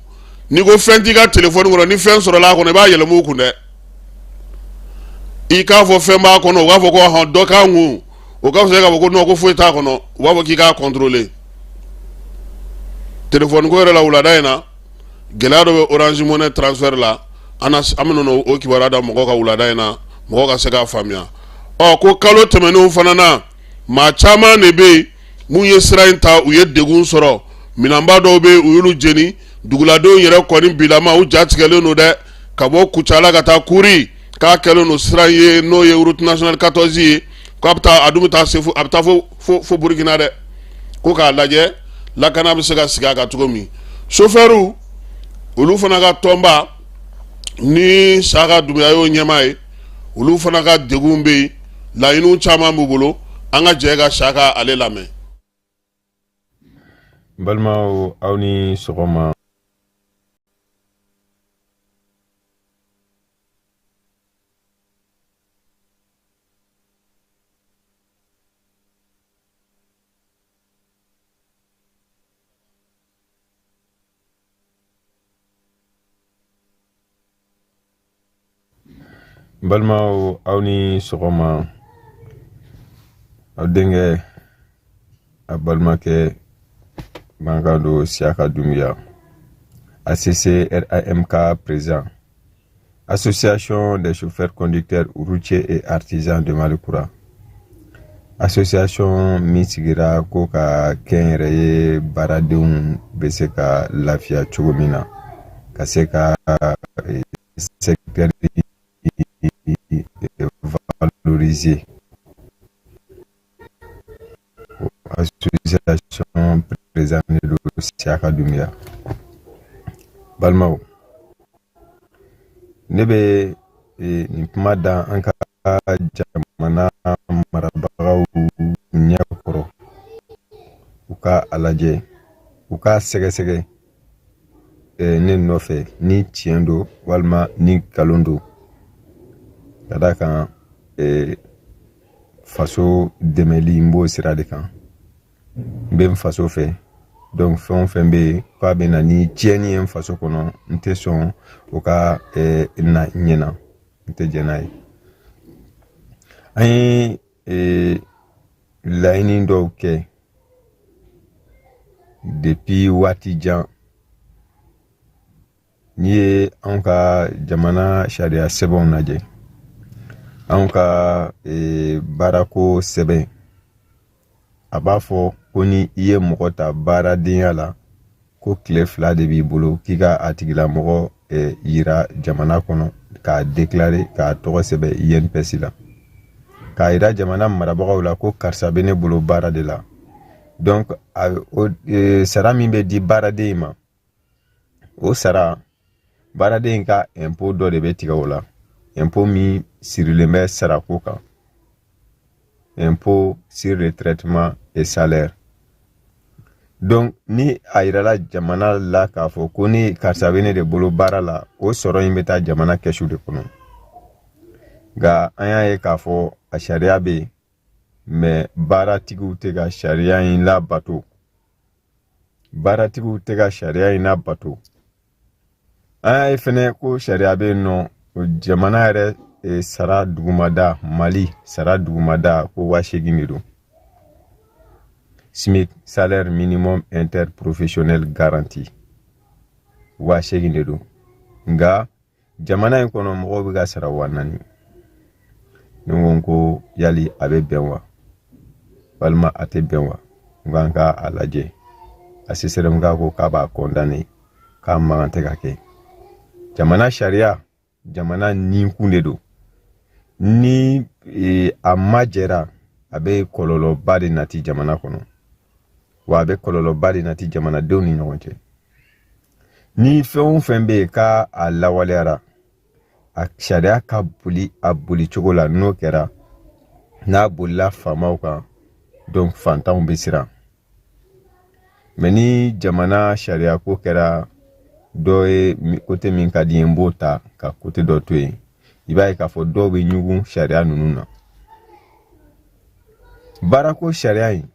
n'i ko fɛn t'i ka telefɔni kɔnɔ, ni fɛn sɔrɔla a kɔnɔ, i b'a yɛlɛma u kun dɛ. I k'a fɔ fɛn b'a kɔnɔ, u b'a fɔ ko hɔn, dɔ k'an kun. O ka fisa k'a fɔ ko non, ko foyi t'a kɔnɔ. U b'a fɔ k'i k'a contrôler. Telefɔni ko yɛrɛ la, wulada in na, gɛlɛya dɔ bɛ Orange Money transfert la. An bɛna o kibaruya da mɔgɔw kan wulada in na, mɔgɔw ka se k'a faamuya. Ɔ, ko kalo tɛmɛnenw fana na, maa caman de bɛ yen mun ye sira in ta, u ye degun sɔrɔ. Minɛnba dɔw bɛ yen, u y'olu jeni. Duguladenw yɛrɛ kɔni bilama, u ja tigɛlen don dɛ. Ka bɔ Kucala ka taa Kuri, k'a kɛlen don sira ye, n'o ye route nationale 14 ye, k'a bɛ taa, a dun bɛ taa se fo, a bɛ taa fo fo fo Burukina dɛ. Ko k'a lajɛ lakana bɛ se ka sigi a kan cogo min. Sofɛriw, olu fana ka tɔnba ni Saka Dunbiya y'o ɲɛmaa ye, olu fana ka degun bɛ yen, laɲiniw caman b'u bolo. An ka jɛ ka Saka ale lamɛn. N balimaw, aw ni sɔgɔma. N balimaw, aw ni sɔgɔma. Aw denkɛ, a balimakɛ mankan don, Siyaka Dunbiya, ACC RAMK président, Association des chauffeurs conducteurs routiers et artisans de Mali Kura. Association min sigira ko ka kɛnyɛrɛye baaradenw bɛ se ka lafiya cogo min na, ka se ka secteur valoriser. Association président de don, Siyaka Dunbiya. Balimaw, ne bɛ nin kuma da an ka jamana marabagaw ɲɛ kɔrɔ, u ka a lajɛ, u k'a sɛgɛsɛgɛ ne nɔfɛ ni tiɲɛ don walima ni nkalon don, ka d'a kan faso dɛmɛli, n b'o sira de kan. N bɛ n faso fɛ, Donc fɛn o fɛn bɛ yen k'a bɛ na ni tiɲɛni ye n faso kɔnɔ, n tɛ sɔn o ka na n ɲɛna, n tɛ jɛn n'a ye. An ye laɲini dɔw kɛ depuis waati jan. N'i ye anw ka jamana sariya sɛbɛnw lajɛ, anw ka baarako sɛbɛn, a b'a fɔ ko ni i ye mɔgɔ ta baaradenya la, ko tile 2 de b'i bolo k'i ka a tigilamɔgɔ yira jamana kɔnɔ, k'a déclarer, k'a tɔgɔ sɛbɛn INPS la, k'a yira jamana marabagaw la ko karisa bɛ ne bolo baara de la. Donc sara min bɛ di baaraden in ma, o sara, baaraden ka impôt dɔ de bɛ tigɛ o la, impôt min sirilen bɛ sarako kan, impôt sur le traitement et salaire. Donc ni a yirala jamana la k'a fɔ ko ni karisa bɛ ne de bolo baara la, o sɔrɔ in bɛ taa jamana kɛsu de kɔnɔ. Nka an y'a ye k'a fɔ a sariya bɛ yen, mais baaratigiw tɛ ka sariya in labato, baaratigiw tɛ ka sariya in labato. An y'a ye fɛnɛ ko sariya bɛ yen nɔ, jamana yɛrɛ sara dugumada, Mali sara dugumada, ko 8000 de don, SMIC, salaire minimum interprofessionnel garanti, 8000 de don. Nka jamana in kɔnɔ, mɔgɔw bɛ ka sara 4000. Ne ko ko yali a bɛ bɛn wa, walima a tɛ bɛn wa? N ko an ka a lajɛ. A CSRéM ko k'a b'a condamné, k'a man kan tɛ ka kɛ. Jamana sariya, jamana ninkun de don. Ni a majɛra, a bɛ kɔlɔlɔba de nati jamana kɔnɔ, wa a bɛ kɔlɔlɔba de nati jamanadenw ni ɲɔgɔn cɛ. Ni fɛn o fɛn bɛ yen k'a a lawaleyara, a sariya ka boli a boli cogo la, n'o kɛra, n'a bolila faamaw kan, donc fantanw bɛ siran. Mais ni jamana sariya ko kɛra dɔ ye, côté min ka di n ye, n b'o ta ka côté dɔ to yen, i b'a ye k'a fɔ dɔw bɛ ɲugun sariya ninnu na. Baarako sariya in,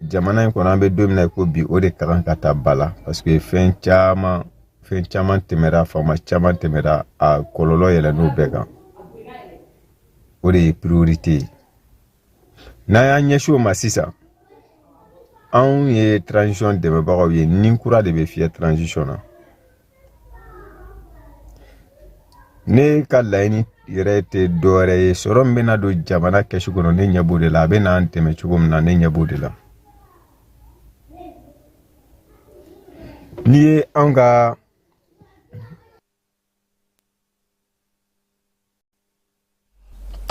jamana in kɔnɔ, an bɛ don min na i ko bi, o de ka kan ka ta ba la, parce que fɛn caman, fɛn caman tɛmɛra, faama caman tɛmɛra, a kɔlɔlɔ yɛlɛnn'o bɛɛ kan. O de ye priorité ye. N'an y'an ɲɛsin o ma sisan, anw ye transition dɛmɛbagaw ye, ni kura de bɛ fiyɛ transition na. Ne ka laɲini yɛrɛ tɛ dɔwɛrɛ ye, sɔrɔ min bɛna don jamana kɛsu kɔnɔ, ne ɲɛ b'o de la. A bɛ n'an dɛmɛ cogo min na, ne ɲɛ b'o de la. N'i ye anw ka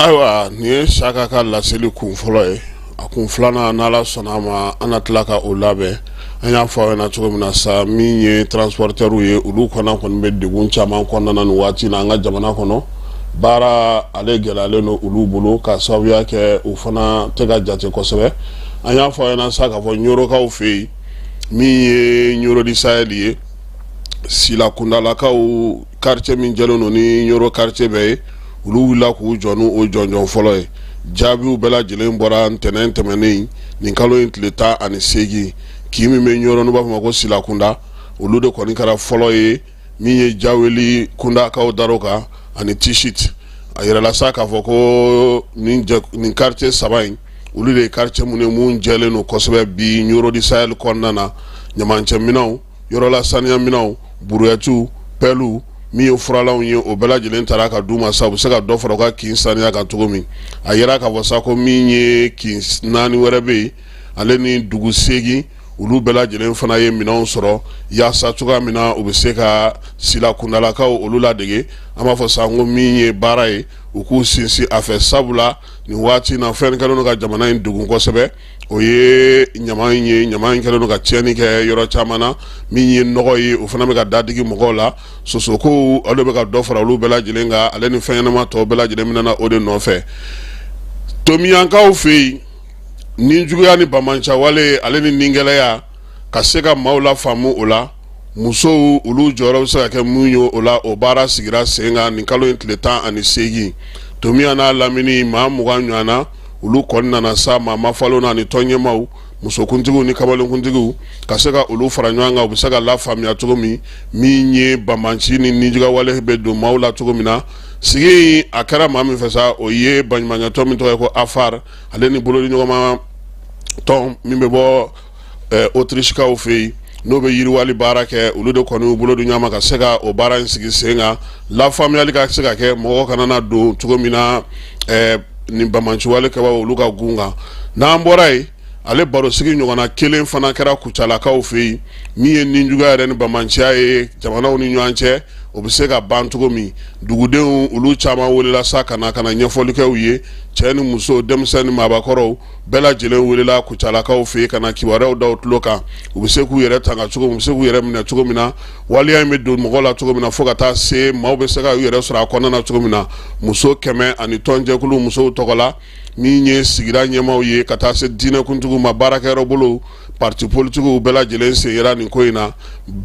Ayiwa, nin ye Saka ka laseli kun fɔlɔ ye. A kun filanan, n'Ala sɔnna a ma, an na tila ka o labɛn. An y'a fɔ aw ɲɛna cogo min na sa, min ye transporteurs ye, olu kɔnɔ kɔni bɛ degun caman kɔnɔna na nin waati na an ka jamana kɔnɔ. Baara ale gɛlɛyalen don olu bolo ka sababuya kɛ u fana tɛ ka jate kosɛbɛ. An y'a fɔ aw ɲɛna sa k'a fɔ Ɲorokaw fɛ yen, min ye Ɲoro du Sahel ye, Silakundalakaw quartier min jɛlen don ni Ɲoro quartier bɛɛ ye, olu wulila k'u jɔ n'o jɔnjɔn fɔlɔ ye. Jaabiw bɛɛ lajɛlen bɔra ntɛnɛn tɛmɛnen, nin kalo in tile 18. Kin min bɛ Ɲoro n'u b'a fɔ ma ko Silakunda, olu de kɔni kɛra fɔlɔ ye. Min ye Jaweli kundakaw dar'o kan ani Tisit. A yirala sa k'a fɔ ko nin quartier saba in, olu de ye quartier mun ye mun jɛlen don kosɛbɛ bi Ɲoro du Sahel kɔnɔna na. Ɲamancɛminɛnw, yɔrɔla saniyaminɛnw, buruyɛtiw, pɛliw, min ye furalanw ye, o bɛɛ lajɛlen taara ka d'u ma sa u bɛ se ka dɔ fara u ka kin saniya kan cogo min. A yira k'a fɔ sa ko min ye kin naani wɛrɛ bɛ yen, ale ni dugu 8, olu bɛɛ lajɛlen fana ye minɛnw sɔrɔ yaasa cogoya min na u bɛ se ka Silakundalakaw olu ladege. An b'a fɔ sa ko min ye baara ye, u k'u sinsin a fɛ, sabula nin waati na fɛn kɛlen don ka jamana in degun kosɛbɛ, o ye ɲama in ye. Ɲama in kɛlen don ka tiɲɛni kɛ yɔrɔ caman na. Min ye nɔgɔ ye, o fana bɛ ka dadigi mɔgɔw la. Sosokow, ale bɛ ka dɔ fara olu bɛɛ lajɛlen kan, ale ni fɛn ɲɛnama tɔw bɛɛ lajɛlen minɛna o de nɔfɛ. Tomiyankaw fɛ yen, ni juguya ni banbaanciwale, ale ni ningɛlɛya, ka se ka maaw la faamu o la, musow olu jɔyɔrɔ bɛ se ka kɛ mun ye o la, o baara sigira sen kan nin kalo in tile 18. Tomiya n'a lamini, maa 20 ɲɔgɔn na, olu kɔni nana sa maa mafalen na ni tɔn ɲɛmaaw. Musokuntigiw ni kamalenkuntigiw ka se ka olu fara ɲɔgɔn kan, u bɛ se ka lafaamuya cogo min, min ye banbanci ni nijuguyawale bɛ don maaw la cogo min na. Sigi in a kɛra maa min fɛ sa, o ye baɲumankɛtɔn min tɔgɔ ye ko AFAR, ale ni bolodiɲɔgɔnma tɔn min bɛ bɔ Autrichekaw fɛ yen, n'o bɛ yiriwali baara kɛ. Olu de kɔni y'u bolo di ɲɔgɔn ma ka se ka o baara in sigi sen kan, lafaamuyali ka se ka kɛ, mɔgɔ kana na don cogo min na nin banbanciwale kɛbaaw olu ka gun kan. N'an bɔra yen, ale barosigi ɲɔgɔnna kelen fana kɛra Kucalakaw fɛ yen, min ye nijuguya yɛrɛ ni banbanciya ye jamanaw ni ɲɔgɔn cɛ, o bɛ se ka ban cogo min. Dugudenw olu caman welela sa ka na ɲɛfɔli kɛ u ye. Cɛ ni muso, denmisɛn ni maabakɔrɔw, bɛɛ lajɛlen welela Kucalakaw fɛ yen ka na kibaruyaw da u tulo kan, u bɛ se k'u yɛrɛ tanga cogo min, u bɛ se k'u yɛrɛ minɛ cogo min na, waleya in bɛ don mɔgɔ la cogo min na, fo ka taa se maaw bɛ se ka u yɛrɛ sɔrɔ a kɔnɔna na cogo min na. Muso 100 ani tɔnjɛkulu musow tɔgɔ la, min ye sigida ɲɛmaaw ye, ka taa se diinɛkuntigiw ma, baarakɛyɔrɔ bolo, parti politigiw, bɛɛ lajɛlen sen yera nin ko in na.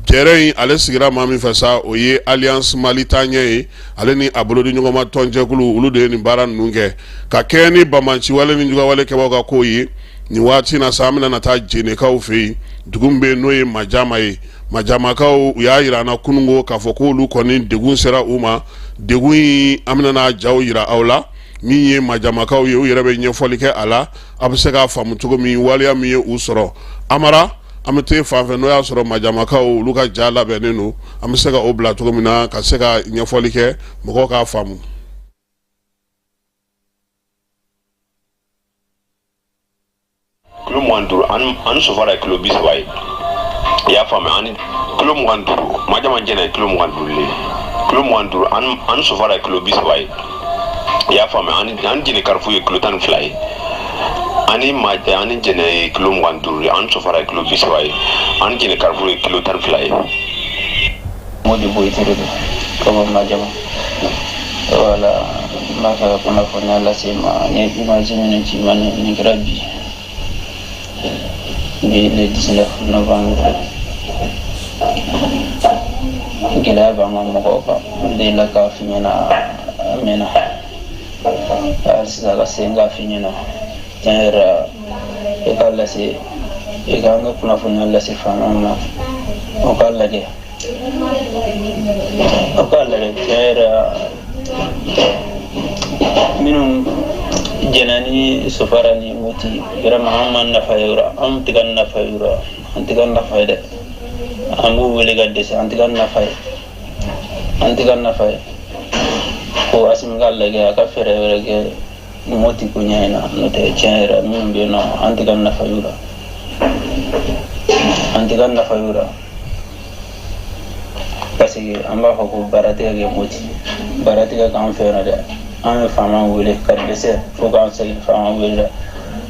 Jɛrɛ in ale sigira maa min fɛ sa, o ye Alliance Mali Taaɲɛ ye, ale ni a bolodi ɲɔgɔnma tɔnjɛkulu, olu de ye nin baara ninnu kɛ ka kɛɲɛ ni banbanciwale ni juguyawale kɛbaaw ka kow ye. Nin waati na sa, an bɛna na taa Jenekaw fɛ yen, dugu min bɛ yen n'o ye Majama ye. Majamakaw, u y'a jira an na kununko k'a fɔ k'olu kɔni degun sera u ma. Degun in, an bɛna n'a jaw jira aw la. Min ye Majamakaw ye, u yɛrɛ bɛ ɲɛfɔli kɛ a la, a bɛ se k'a faamu cogo min, waleya min ye u sɔrɔ. Amara, an bɛ taa fan fɛ, n'o y'a sɔrɔ Majamakaw olu ka ja labɛnnen don, an bɛ se ka o bila cogo min na ka se ka ɲɛfɔli kɛ, mɔgɔw k'a faamu. Kilo 25 ani sofara ye kilo 30 ye, i y'a faamuya? Ani kilo 25, Majama Jɛnɛ ye kilo 25 le, kilo 25 ani sofara ye kilo 30 ye, i y'a faamuya? Ani Jɛnɛ Carrefour ye kilo 12 ye, ani ma ani Jɛnɛ ye kilo 25 ye, ani sofara ye kilo 30 ye, ani Jɛnɛ Carrefour ye kilo 12 ye. Modibo Ture don ka bɔ Majama. Wala, n b'a fɛ ka kunnafoniya lase i ma. N ye image minnu ci i ma, nin kɛra bi bi, le 19 novembre. Gɛlɛya b'an ka mɔgɔw kan. N delila k'a f'i ɲɛna a mɛnna, hali sisan ka segin k'a f'i ɲɛna. Tiɲɛ yɛrɛ la, i k'a lase, i k'an ka kunnafoniya lase faamaw ma, o k'a lajɛ, o k'a lajɛ. Tiɲɛ yɛrɛ la, minnu jɛnna ni Sofara ni Moti, vraiment an ma nafa ye o la. An tɛ ka nafa ye o la, an tɛ ka nafa ye dɛ. An b'u wele ka dɛsɛ, an tɛ ka nafa ye, an tɛ ka nafa ye. Ko Asimi k'a lajɛ, a ka fɛɛrɛ wɛrɛ kɛ Moti ko ɲɛ in na. N'o tɛ, tiɲɛ yɛrɛ, minnu bɛ yen nɔ, an tɛ ka nafa y'u la, an tɛ ka nafa y'u la, parce que an b'a fɔ ko baara tɛ ka kɛ Moti, baara tɛ ka k'an fɛ yan nɔ dɛ. An bɛ faamaw wele ka dɛsɛ, fo k'an sɛgɛn faamaw wele la,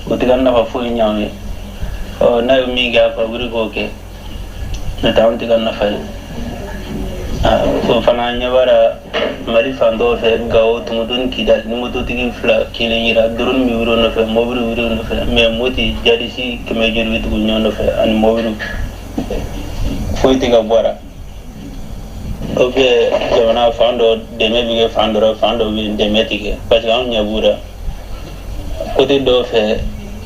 u tɛ ka nafa foyi ɲɛ anw ye. Ɔ, n'a ye min kɛ, a ka wuli k'o kɛ, n'o tɛ anw tɛ ka nafa ye. O fana ɲɛ b'a la Mali fan dɔw fɛ, Gawo, Tumutu ni Kidali, ni mototigi fila kelen yira, drone bɛ wuli o nɔfɛ, mobili wuli o nɔfɛ. Mais Moti, jadisi kɛmɛ joli bɛ tugu ɲɔgɔn nɔfɛ ani mobili, foyi tɛ ka bɔ a la. O bɛ jamana fan dɔ, dɛmɛ bɛ kɛ fan dɔ la, fan dɔ bɛ yen, dɛmɛ tɛ kɛ, parce que anw ɲɛ b'u la côté dɔw fɛ,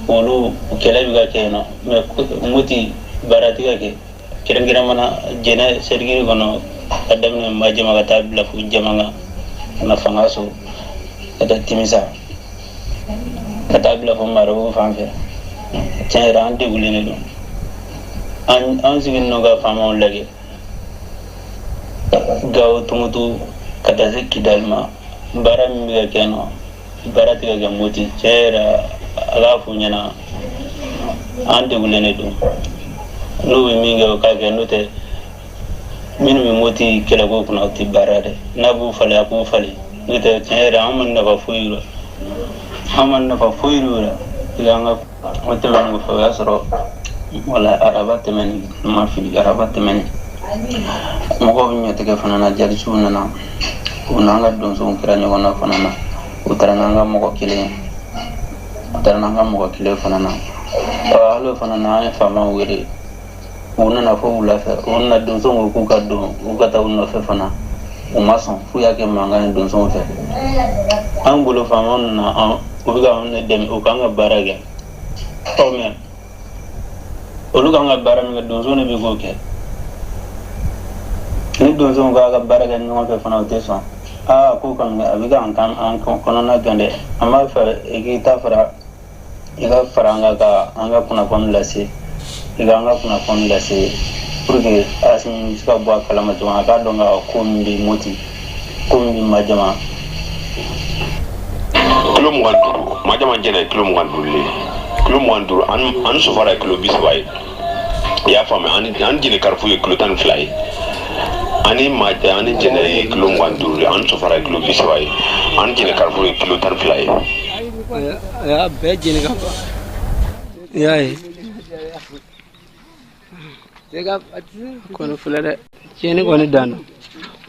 olu kɛlɛ bɛ ka kɛ yen nɔ. Mais Moti, baara tɛ ka kɛ, kɛrɛnkɛrɛnmana Jɛnɛ cercle kɔnɔ, ka daminɛ Majama ka taa bila fo Jamanga, ka na Fangaso, ka taa Timisa, ka taa bila fo Marabu fan fɛ. Tiɲɛ yɛrɛ, an degulen de don. An sigilen don ka faamaw lajɛ. Gawo, Tumutu ka taa se Kidali ma, baara min bɛ ka kɛ nɔ, baara tɛ ka kɛ Moti. Tiɲɛ yɛrɛ, a k'a f'u ɲɛna, an degulen de don. N'u bɛ min kɛ, o k'a kɛ. N'o tɛ, minnu bɛ Moti kɛlɛko kunna, o tɛ baara dɛ. N'a b'u falen, a k'u falen. N'o tɛ, tiɲɛ yɛrɛ, an ma nafa foyi la, an ma nafa foyi la. I an ka o tɛmɛnen kɔfɛ, o y'a sɔrɔ wala araba tɛmɛnen, n ma fili, araba tɛmɛnen, mɔgɔw bɛ ɲɔtigɛ fana na. Jalisiw nana, u n'an ka donsow kɛra ɲɔgɔn na fana na. U taara n'an ka mɔgɔ kelen ye, u taara n'an ka mɔgɔ kelen fana na. Hali o fana na, an ye faamaw wele, u nana fo wula fɛ. U nana, donsow ko k'u ka don, u ka taa u nɔfɛ fana, u ma sɔn, f'u y'a kɛ mankan ye donsow fɛ. An bolo, faamaw nana, an u bɛ ka anw de dɛmɛ, u k'an ka baara kɛ. Ɔ, mais Olu kan ka baara min kɛ, donso de bɛ k'o kɛ. Ni donsow k'a ka baara kɛ ɲɔgɔn fɛ fana, o tɛ sɔn. Aa, ko kɔni a bɛ k'an kan an kɔnɔna gan dɛ. An b'a fɛ i k'i ta fara, i ka fara an kan ka an ka kunnafoni lase, i ka an ka kunnafoni lase pour que Asimi bɛ se ka bɔ a kalama cogo min, a k'a dɔn k'a ko min bɛ Moti, ko min bɛ Majama. Kilo 25, Majama jɛnɛ ye kilo 25 le ye, kilo 25. Ani sofara ye kilo 30 ye, i y'a faamuya? Ani jɛnɛ karifu ye kilo 12 ye. Ani ma ani jɛnɛ ye kilo 25 ye, ani sofara ye kilo 30 ye, ani jɛnɛ karifu ye kilo 12 ye. A y'a bɛɛ jeni ka ban, i y'a ye kɔni filɛ dɛ, tiɲɛni kɔni danna.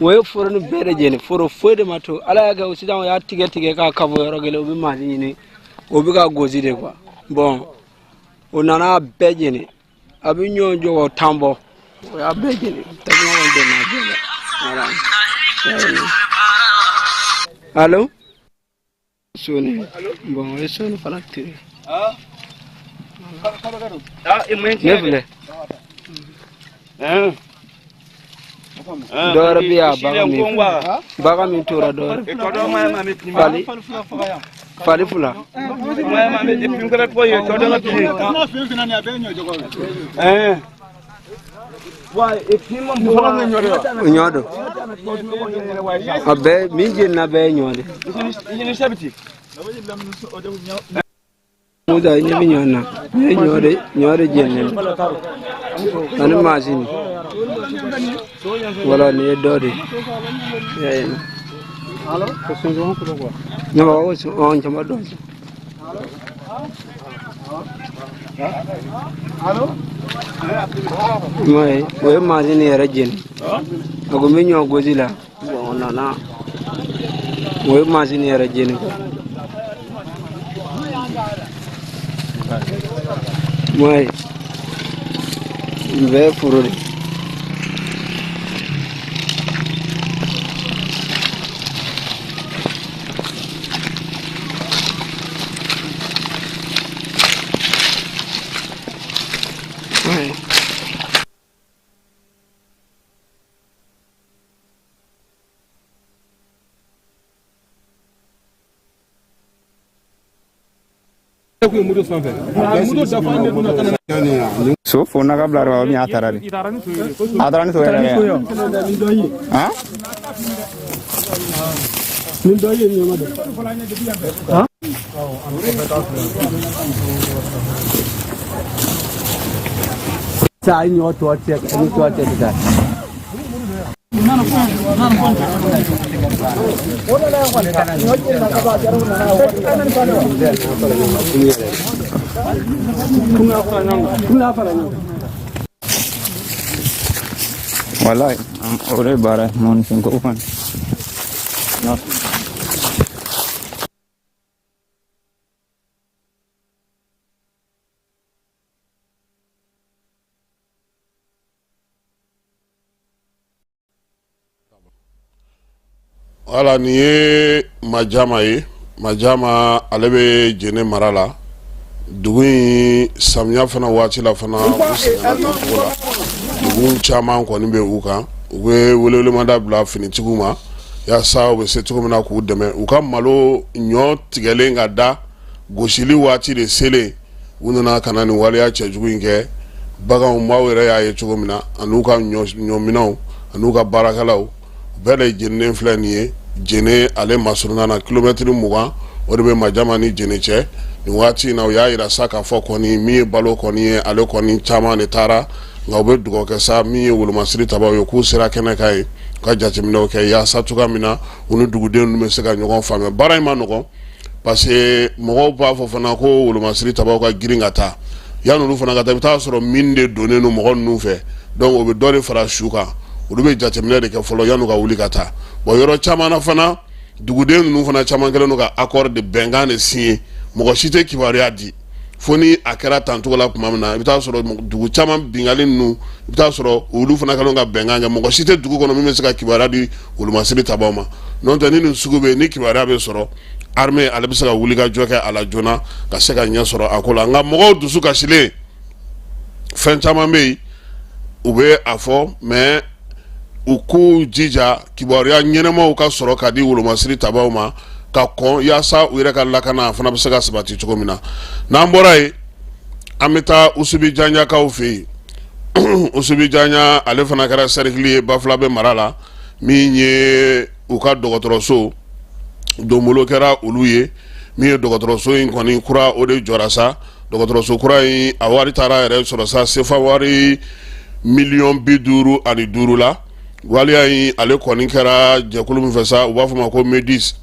O ye foro ni bɛɛ de jeni, foro foyi de ma to. Ala y'a kɛ sisan, o y'a tigɛ tigɛ k'a kafo yɔrɔ kelen, u bɛ mansin ɲini, o bɛ ka gosi de quoi. Bon, o nana bɛɛ jeni, a bɛ ɲɔ jɔgɔ 10 bɔ, o y'a bɛɛ jeni. Tasuma kɔni donna a bɛɛ la. Voilà. Allo, soni, bon, o ye soni fana tigɛ. Ne filɛ, dɔ wɛrɛ bɛ yan, bagan min tora, dɔ wɛrɛ fali fali fila. Ɲɔ don, a bɛɛ min jenina, bɛɛ ye ɲɔ de. Musa, i ɲɛ bɛ ɲɔ na, nin ye ɲɔ de, ɲɔ de jeninen don ani masini. Wala nin ye dɔ de ye, i y'a ye. Ne b'a ko ɔ jama dɔ. I m'a ye, o ye masini yɛrɛ jeni. A ko n bɛ ɲɔ gosi la. Bon, o nana, o ye masini yɛrɛ jeni quoi. I m'a ye, nin bɛɛ ye foro de ye. Ouais. So fonna ka bila yɔrɔ min, a taara de, a taara ni so yɛrɛ ye han. Ni dɔ ye ɲama dɛ. Sa a ye ɲɔ tɔ cɛ, ni tɔ cɛ sisan. Wallahi, o de ye baara ye mɔgɔninfin ko kɔni. Wala nin ye Majama ye. Majama, ale bɛ Jene mara la. Dugu in, samiya fana waati la fana, u sɛgɛnna tancogo la. Dugu caman kɔni bɛ u kan, u bɛ welewelemada bila finitigiw ma yaasa u bɛ se cogo min na k'u dɛmɛ u ka malo ɲɔ tigɛlen ka da gosili waati de selen. U nana ka na nin waleya cɛjugu in kɛ. Baganw maaw yɛrɛ y'a ye cogo min na, an'u ka ɲɔminɛnw, an'u ka baarakɛlaw bɛɛ de jeninen filɛ nin ye. Jene ale masurunna na, kilomɛtiri 20 o de bɛ Majama ni Jene cɛ nin waati in na. U y'a yira sa k'a fɔ kɔni min ye balo kɔni ye, ale kɔni caman de taara, nka u bɛ dugawu kɛ sa min ye wolomasiri tabaw ye, k'u sera kɛnɛ kan yen, u ka jateminɛw kɛ yaasa cogoya min na u ni duguden ninnu bɛ se ka ɲɔgɔn faamuya. Baara in ma nɔgɔn, parce que mɔgɔw b'a fɔ fana ko wolomasiri tabaw ka girin ka taa. Yanni olu fana ka taa, i bɛ taa sɔrɔ min de donnen don mɔgɔ ninnu fɛ, donc o bɛ dɔ de fara su kan. Olu bɛ jateminɛ de kɛ fɔlɔ yanni u ka wuli ka taa. Bon, yɔrɔ caman na fana, duguden ninnu fana caman kɛlen don ka accord de bɛnkan de signer, mɔgɔ si tɛ kibaruya di fo ni a kɛra tancogo la tuma min na. I bɛ taa sɔrɔ dugu caman binkanni ninnu, i bɛ taa sɔrɔ olu fana kɛlen ka bɛnkan kɛ, mɔgɔ si tɛ dugu kɔnɔ min bɛ se ka kibaruya di wolomasiri tabaw ma. N'o tɛ, ni nin sugu bɛ yen, ni kibaruya bɛ sɔrɔ, armée ale bɛ se ka wuli ka jɔ kɛ a la joona ka se ka ɲɛ sɔrɔ a ko la. Nka mɔgɔw dusu kasilen. Fɛn caman bɛ yen, u bɛ a fɔ, mais u k'u jija kibaruya ɲɛnamaw ka sɔrɔ ka di wolomasiri tabaw ma ka kɔn, yaasa u yɛrɛ ka lakana a fana bɛ se ka sabati cogo min na. N'an bɔra yen, an bɛ taa Usubi Janjakaw fɛ yen. Usubi Janja, ale fana kɛra sɛrikili ye Bafulabe mara la. Min ye u ka dɔgɔtɔrɔso donbolo kɛra olu ye, min ye dɔgɔtɔrɔso in kɔni kura, o de jɔra sa. Dɔgɔtɔrɔso kura in, a wari taara yɛrɛ sɔrɔ sa sefa wari miliyɔn 55 la. Waleya in, ale kɔni kɛra jɛkulu min fɛ sa, u b'a fɔ ma ko Medis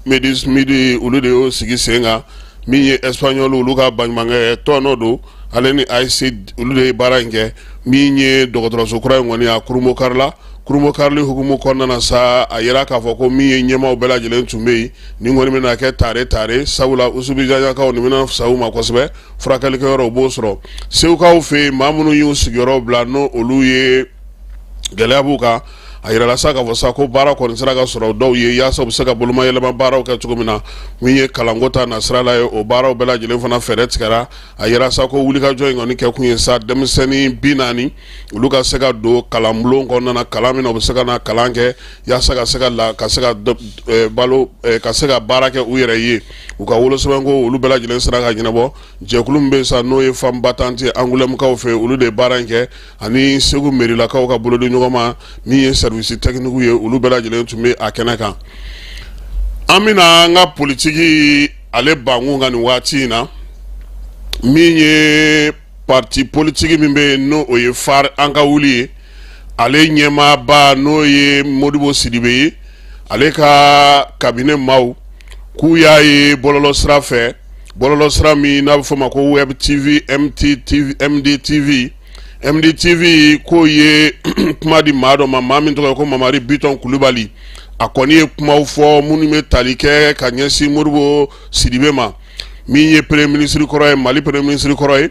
Medis Midi, olu de y'o sigi sen kan. Min ye Espagnol, olu ka baɲumankɛ tɔn dɔ don, ale ni AIC, olu de ye baara in kɛ. Min ye dɔgɔtɔrɔso kura in kɔni, a kurunbonkarila. Kurunbonkarili hukumu kɔnɔna na sa, a yira k'a fɔ ko min ye ɲɛmaaw bɛɛ lajɛlen tun bɛ yen. Nin kɔni bɛna kɛ tare tare, sabula Usubi Janjakaw, nin bɛna fisaya u ma kosɛbɛ. Furakɛlikɛyɔrɔ, u b'o sɔrɔ. Segukaw fɛ yen, maa minnu y'u sigiyɔrɔ bila, n'o olu ye gɛlɛya b'u kan, a yirala sa k'a fɔ sa ko baara kɔni sera ka sɔrɔ dɔw ye, yaasa u bɛ se ka bolomayɛlɛma baaraw kɛ cogo min na. Min ye kalanko ta nasira la ye, o baaraw bɛɛ lajɛlen fana fɛɛrɛ tigɛra. A yira sa ko wulikajɔ in kɔni kɛkun ye sa, denmisɛnnin 40, olu ka se ka don kalanbulon kɔnɔna na, kalan min na u bɛ se ka na kalan kɛ, yaasa ka se ka la ka se ka balo, ka se ka baara kɛ u yɛrɛ ye. U ka wolosɛbɛnko, olu bɛɛ lajɛlen sera ka ɲɛnabɔ. Jɛkulu min bɛ sa, n'o ye Femmes Battantes Angoulêmekaw fɛ, olu de ye baara in kɛ, ani Segu merilakaw ka bolodi ɲɔgɔn ma. Min ye service technique ye, olu bɛɛ lajɛlen tun bɛ a kɛnɛ kan. An bɛna an ka politiki ale bankun kan nin waati in na. Min ye parti politique min bɛ yen, n'o o ye FARE An Ka Wuli ye, ale ɲɛmaaba, n'o ye Modibo Sidibe ye, ale ka cabinet maaw k'u y'a ye bɔlɔlɔ sira fɛ, bɔlɔlɔ sira min n'a bɛ fɔ o ma ko Web TV MTTV MDTV MDTV, k'o ye kuma di maa dɔ ma, maa min tɔgɔ ye ko Mamari Bitɔn Kulubali. A kɔni ye kumaw fɔ minnu bɛ tali kɛ ka ɲɛsin Modibo Sidibe ma, min ye premier ministre kɔrɔ ye, Mali premier ministre kɔrɔ ye.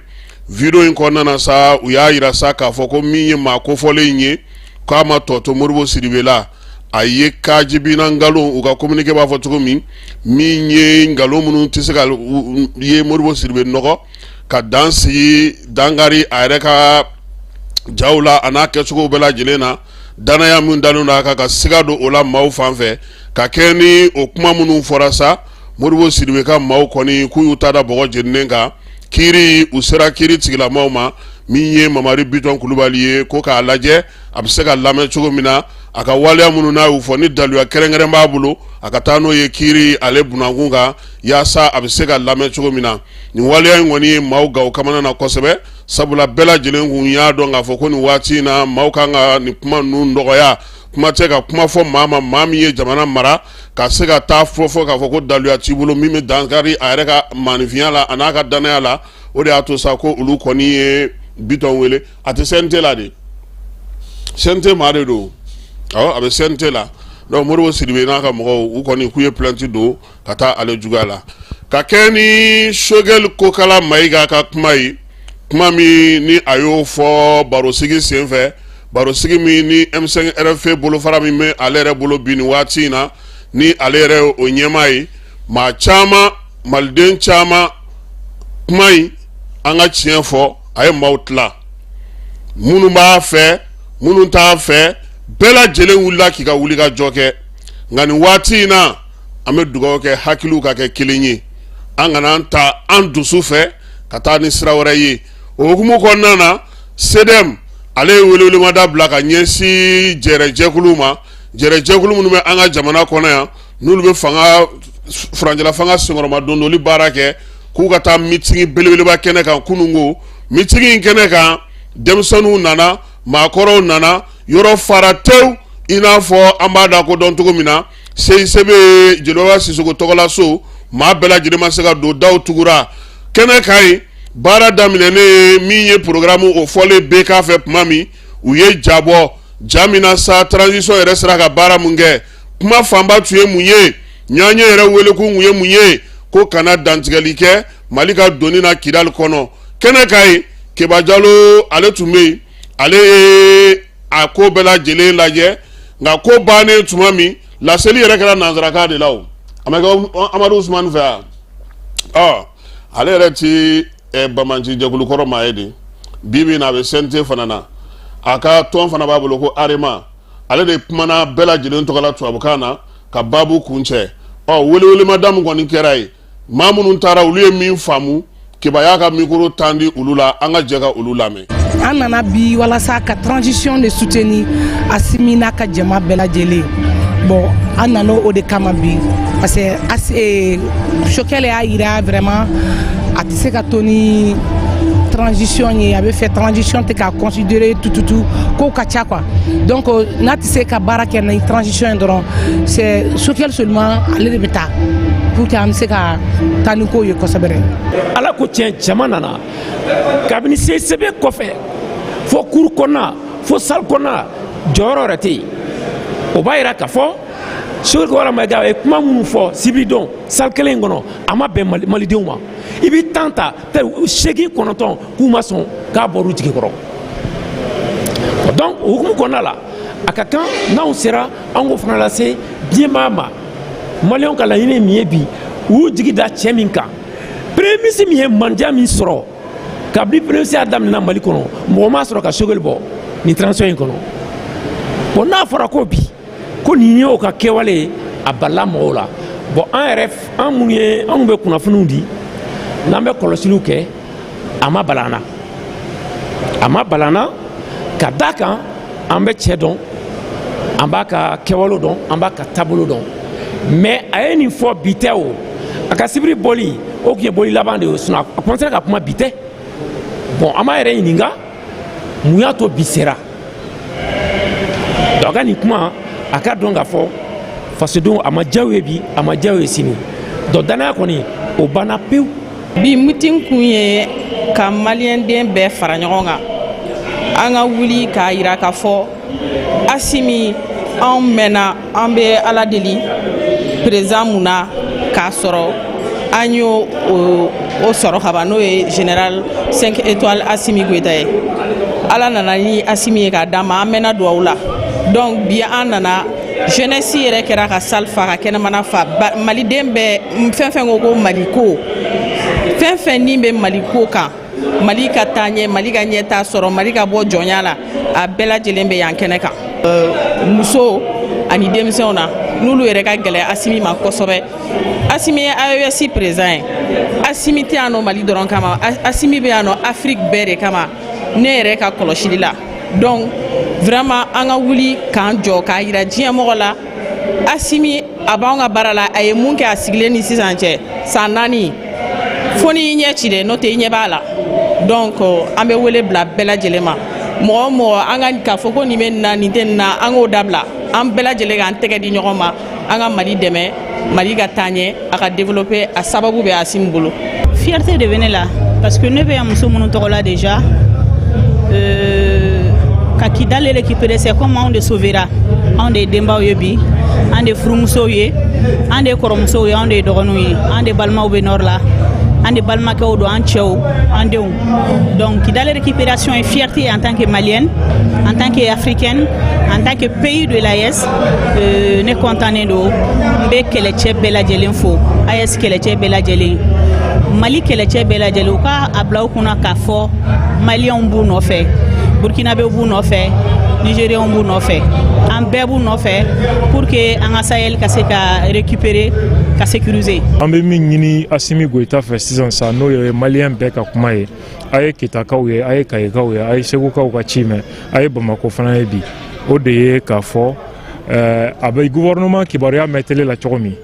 Video in kɔnɔna na sa, u y'a yira sa k'a fɔ ko min ye maa kofɔlen in ye, k'a ma tɔ to Modibo Sidibe la. A ye kajibina nkalon, u ka communiqué b'a fɔ cogo min, min ye nkalon minnu tɛ se ka ye Modibo Sidibe nɔgɔ, ka dan sigi, dankari a yɛrɛ ka jaw la, a n'a kɛcogo bɛɛ lajɛlen na, danaya min dalen don a kan, ka siga don o la maaw fan fɛ. Ka kɛ ni o kuma minnu fɔra sa, Modibo Sidibe ka maaw kɔni k'u y'u ta da bɔgɔ jeninen kan. Kiiri, u sera kiiri tigilamaw ma. Min ye Mamari Bitɔn Kulubali ye, ko k'a lajɛ a bɛ se ka lamɛn cogo min na, a ka waleya minnu n'a y'u fɔ, ni daluya kɛrɛnkɛrɛn b'a bolo, a ka taa n'o ye kiiri ale bunankun kan, yaasa a bɛ se ka lamɛn cogo min na. Nin waleya in kɔni ye maaw gan kamana na kosɛbɛ, sabula bɛɛ lajɛlen kun y'a dɔn k'a fɔ ko nin waati in na, maaw kan ka nin kuma ninnu nɔgɔya. Kuma tɛ ka kuma fɔ maa ma, maa min ye jamana mara, ka se ka taa fɔ fɔ k'a fɔ ko daluya t'i bolo min bɛ dankari a yɛrɛ ka maaninfinya la, a n'a ka danaya la. O de y'a to sa ko olu kɔni ye Bitɔn wele. A tɛ CNT la de, CNT maa de don, awɔ, a bɛ CNT la. Donc Modibo Sidibe n'a ka mɔgɔw, u kɔni k'u ye plainte don ka taa ale juguya la, ka kɛ ni Choguel Kokala Mayiga ka kuma ye, kuma min ni a y'o fɔ barosigi senfɛ, barosigi min ni M5 RFP bolofara min bɛ ale yɛrɛ bolo bi nin waati in na, ni ale yɛrɛ ye o ɲɛmaa ye. Maa caman, maliden caman, kuma in, an ka tiɲɛ fɔ, a ye maaw tila. Minnu b'a fɛ, minnu t'a fɛ, bɛɛ lajɛlen wulila k'i ka wuli ka jɔ kɛ. Nka nin waati in na, an bɛ dugawu kɛ hakiliw ka kɛ kelen ye, an kana an ta an dusu fɛ ka taa ni sira wɛrɛ ye. O hukumu kɔnɔna na, CDM, ale ye welewelemada bila ka ɲɛsin jɛrɛjɛkuluw ma, jɛrɛjɛkulu minnu bɛ an ka jamana kɔnɔ yan, n'olu bɛ fanga furancɛla fanga senkɔrɔma dondoli baara kɛ, k'u ka taa mitigi belebeleba kɛnɛ kan. Kununko mitigi in kɛnɛ kan, denmisɛnninw nana, maakɔrɔw nana, yɔrɔ fara tewu. I n'a fɔ an b'a da ko dɔn cogo min na, CICB Jeliba Sisoko tɔgɔlaso, maa bɛɛ lajɛlen ma se ka don, daw tugura. Kɛnɛ kan yen, baara daminɛnen, min ye programme o fɔlen BK fɛ tuma min, u ye ja bɔ. Ja min na sa, transition yɛrɛ sera ka baara mun kɛ, kuma fanba tun ye mun ye, ɲɔgɔnye yɛrɛ welekun kun ye mun ye, ko kana dantigɛli kɛ Mali ka doni na Kidali kɔnɔ. Kɛnɛ kan yen, Keba Jalo, ale tun bɛ yen, ale ye a ko bɛɛ lajɛlen lajɛ. Nka ko bannen tuma min, laseli yɛrɛ kɛra nansarakan de la. O a ma kɛ Amadu Usumani fɛ yan? Ɔ, ale yɛrɛ ti banbaanci jɛkulu kɔrɔ maa ye de. Bi bi in na a bɛ CNT fana na, a ka tɔn fana b'a bolo ko AREMA. Ale de kumana bɛɛ lajɛlen tɔgɔ la tubabukan na ka baabu kuncɛ. Ɔ, welewelemada min kɔni kɛra yen, maa minnu taara, olu ye min faamu, Keba y'a ka mikoro tan di olu la. An ka jɛ ka olu lamɛn. An nana bi walasa ka transition de soutenir, Asimi n'a ka jama bɛɛ lajɛlen. Bon, an nana o de kama bi, parce que Choguel y'a yira vraiment a tɛ se ka to ni transition ye. A bɛ fɛ transition tɛ k'a considérer tututu, kow ka ca quoi. Donc n'a tɛ se ka baara kɛ ni transition ye dɔrɔn, c'est Choguel seulement, ale de bɛ taa pour que an bɛ se ka taa ni kow ye kosɛbɛ. Ala ko tiɲɛ, jama nana kabini CICB kɔfɛ fo cour kɔnɔna, fo salle kɔnɔna, jɔyɔrɔ yɛrɛ tɛ yen. O b'a yira k'a fɔ Choguel Kokalla Maïga ye kuma minnu fɔ sibiridon salle kelen in kɔnɔ, a ma bɛn malidenw ma. I bɛ 10 ta, 8, 9 k'u ma sɔn k'a bɔr'u jigi kɔrɔ. Donc o hukumu kɔnɔna la, a ka kan n'anw sera an k'o fana lase diɲɛmaa ma. Maliyɛnw ka laɲini ye min ye bi, u y'u jigi da cɛ min kan, premier ministre min ye mandiya min sɔrɔ kabini premier ministre y'a daminɛna Mali kɔnɔ, mɔgɔ m'a sɔrɔ ka Choguel bɔ nin transition in kɔnɔ. Bon, n'a fɔra ko bi ko nin ye o ka kɛwale ye, a balila mɔgɔw la. Bon, an yɛrɛ, an minnu ye, anw bɛ kunnafoniw di, n'an bɛ kɔlɔsiliw kɛ, a ma bala an na, a ma bala an na, ka d'a kan an bɛ cɛ dɔn, an b'a ka kɛwale dɔn, an b'a ka taabolo dɔn. Mais a ye nin fɔ bi tɛ o, a ka sibiri bɔli, o tun ye bɔli laban de ye, sinon a commencé ka kuma bi tɛ. Bon, an b'a yɛrɛ ɲininka mun y'a to bi sera. Donc a ka nin kuma, a ka dɔn k'a fɔ fasodenw, a ma diya u ye bi, a ma diya u ye sini. Donc danaya kɔni, o banna pewu. Bi meeting kun ye ka maliyɛnden bɛɛ fara ɲɔgɔn kan, an ka wuli k'a yira k'a fɔ Asimi, anw mɛnna, an bɛ Ala deli président mun na k'a sɔrɔ an y'o o sɔrɔ kaban, n'o ye général 5 étoiles Asimi Goïta ye. Ala nana ni Asimi ye k'a d'an ma, an mɛnna duwawu la. Donc bi an nana, jeunesse yɛrɛ kɛra ka salle fa, ka kɛnɛmana fa. Maliden bɛɛ, fɛn fɛn ko ko Mali ko, fɛn fɛn ni bɛ Mali ko kan, Mali ka taa ɲɛ, Mali ka ɲɛta sɔrɔ, Mali ka bɔ jɔnya la, a bɛɛ lajɛlen bɛ yan kɛnɛ kan. Muso ani denmisɛnw na, n'olu yɛrɛ ka gɛlɛn Asimi ma kosɛbɛ. Asimi ye AES président ye. Asimi tɛ yan nɔ Mali dɔrɔn kama, Asimi bɛ yan nɔ Afrique bɛɛ de kama, ne yɛrɛ ka kɔlɔsili la. Donc vraiment an ka wuli k'an jɔ k'a yira diɲɛ mɔgɔ la, Asimi a b'anw ka baara la. A ye mun kɛ a sigilen ni sisan cɛ, san 4, fo n'i ɲɛ ci dɛ, n'o tɛ i ɲɛ b'a la. Donc an bɛ wele bila bɛɛ lajɛlen ma, mɔgɔ o mɔgɔ, an ka k'a fɔ ko nin bɛ nin na, nin tɛ nin na, an k'o dabila. An bɛɛ lajɛlen k'an tɛgɛ di ɲɔgɔn ma, an ka Mali dɛmɛ, Mali ka taa ɲɛ, a ka développer, a sababu bɛ Asimi bolo. Fierté de bɛ ne la, parce que ne bɛ yan muso minnu tɔgɔ la déjà, ka Kidal récupérer, c'est comme anw de sauvera. Anw de ye denbaw ye bi, an de ye furumusow ye, an de ye kɔrɔmusow ye, anw de ye dɔgɔninw ye, an de balimaw bɛ nord la, an de balimakɛw don, an cɛw, an denw. Donc Kidal récupération ye fierté en tant que malienne, en tant que africaine, en tant que pays de l'AES. Ne content don. N bɛ kɛlɛcɛ bɛɛ lajɛlen fo, AES kɛlɛcɛ bɛɛ lajɛlen, Mali kɛlɛcɛ bɛɛ lajɛlen. U ka a bila u kunna k'a fɔ maliyɛnw b'u nɔfɛ, burkinabɛw b'u nɔfɛ, nigériens b'u nɔfɛ, an bɛɛ b'u nɔfɛ pour que an ka Sahel ka se ka récupérer, ka sécuriser. An bɛ min ɲini Asimi Goïta fɛ sisan sa, n'o ye maliyɛn bɛɛ ka kuma ye, a ye Kitakaw ye, a ye Kayikaw ye, a ye Segukaw ka ci mɛn, a ye Bamakɔ fana ye bi, o de ye k'a fɔ a bɛ gouvernement kibaruya mɛn télé la cogo min,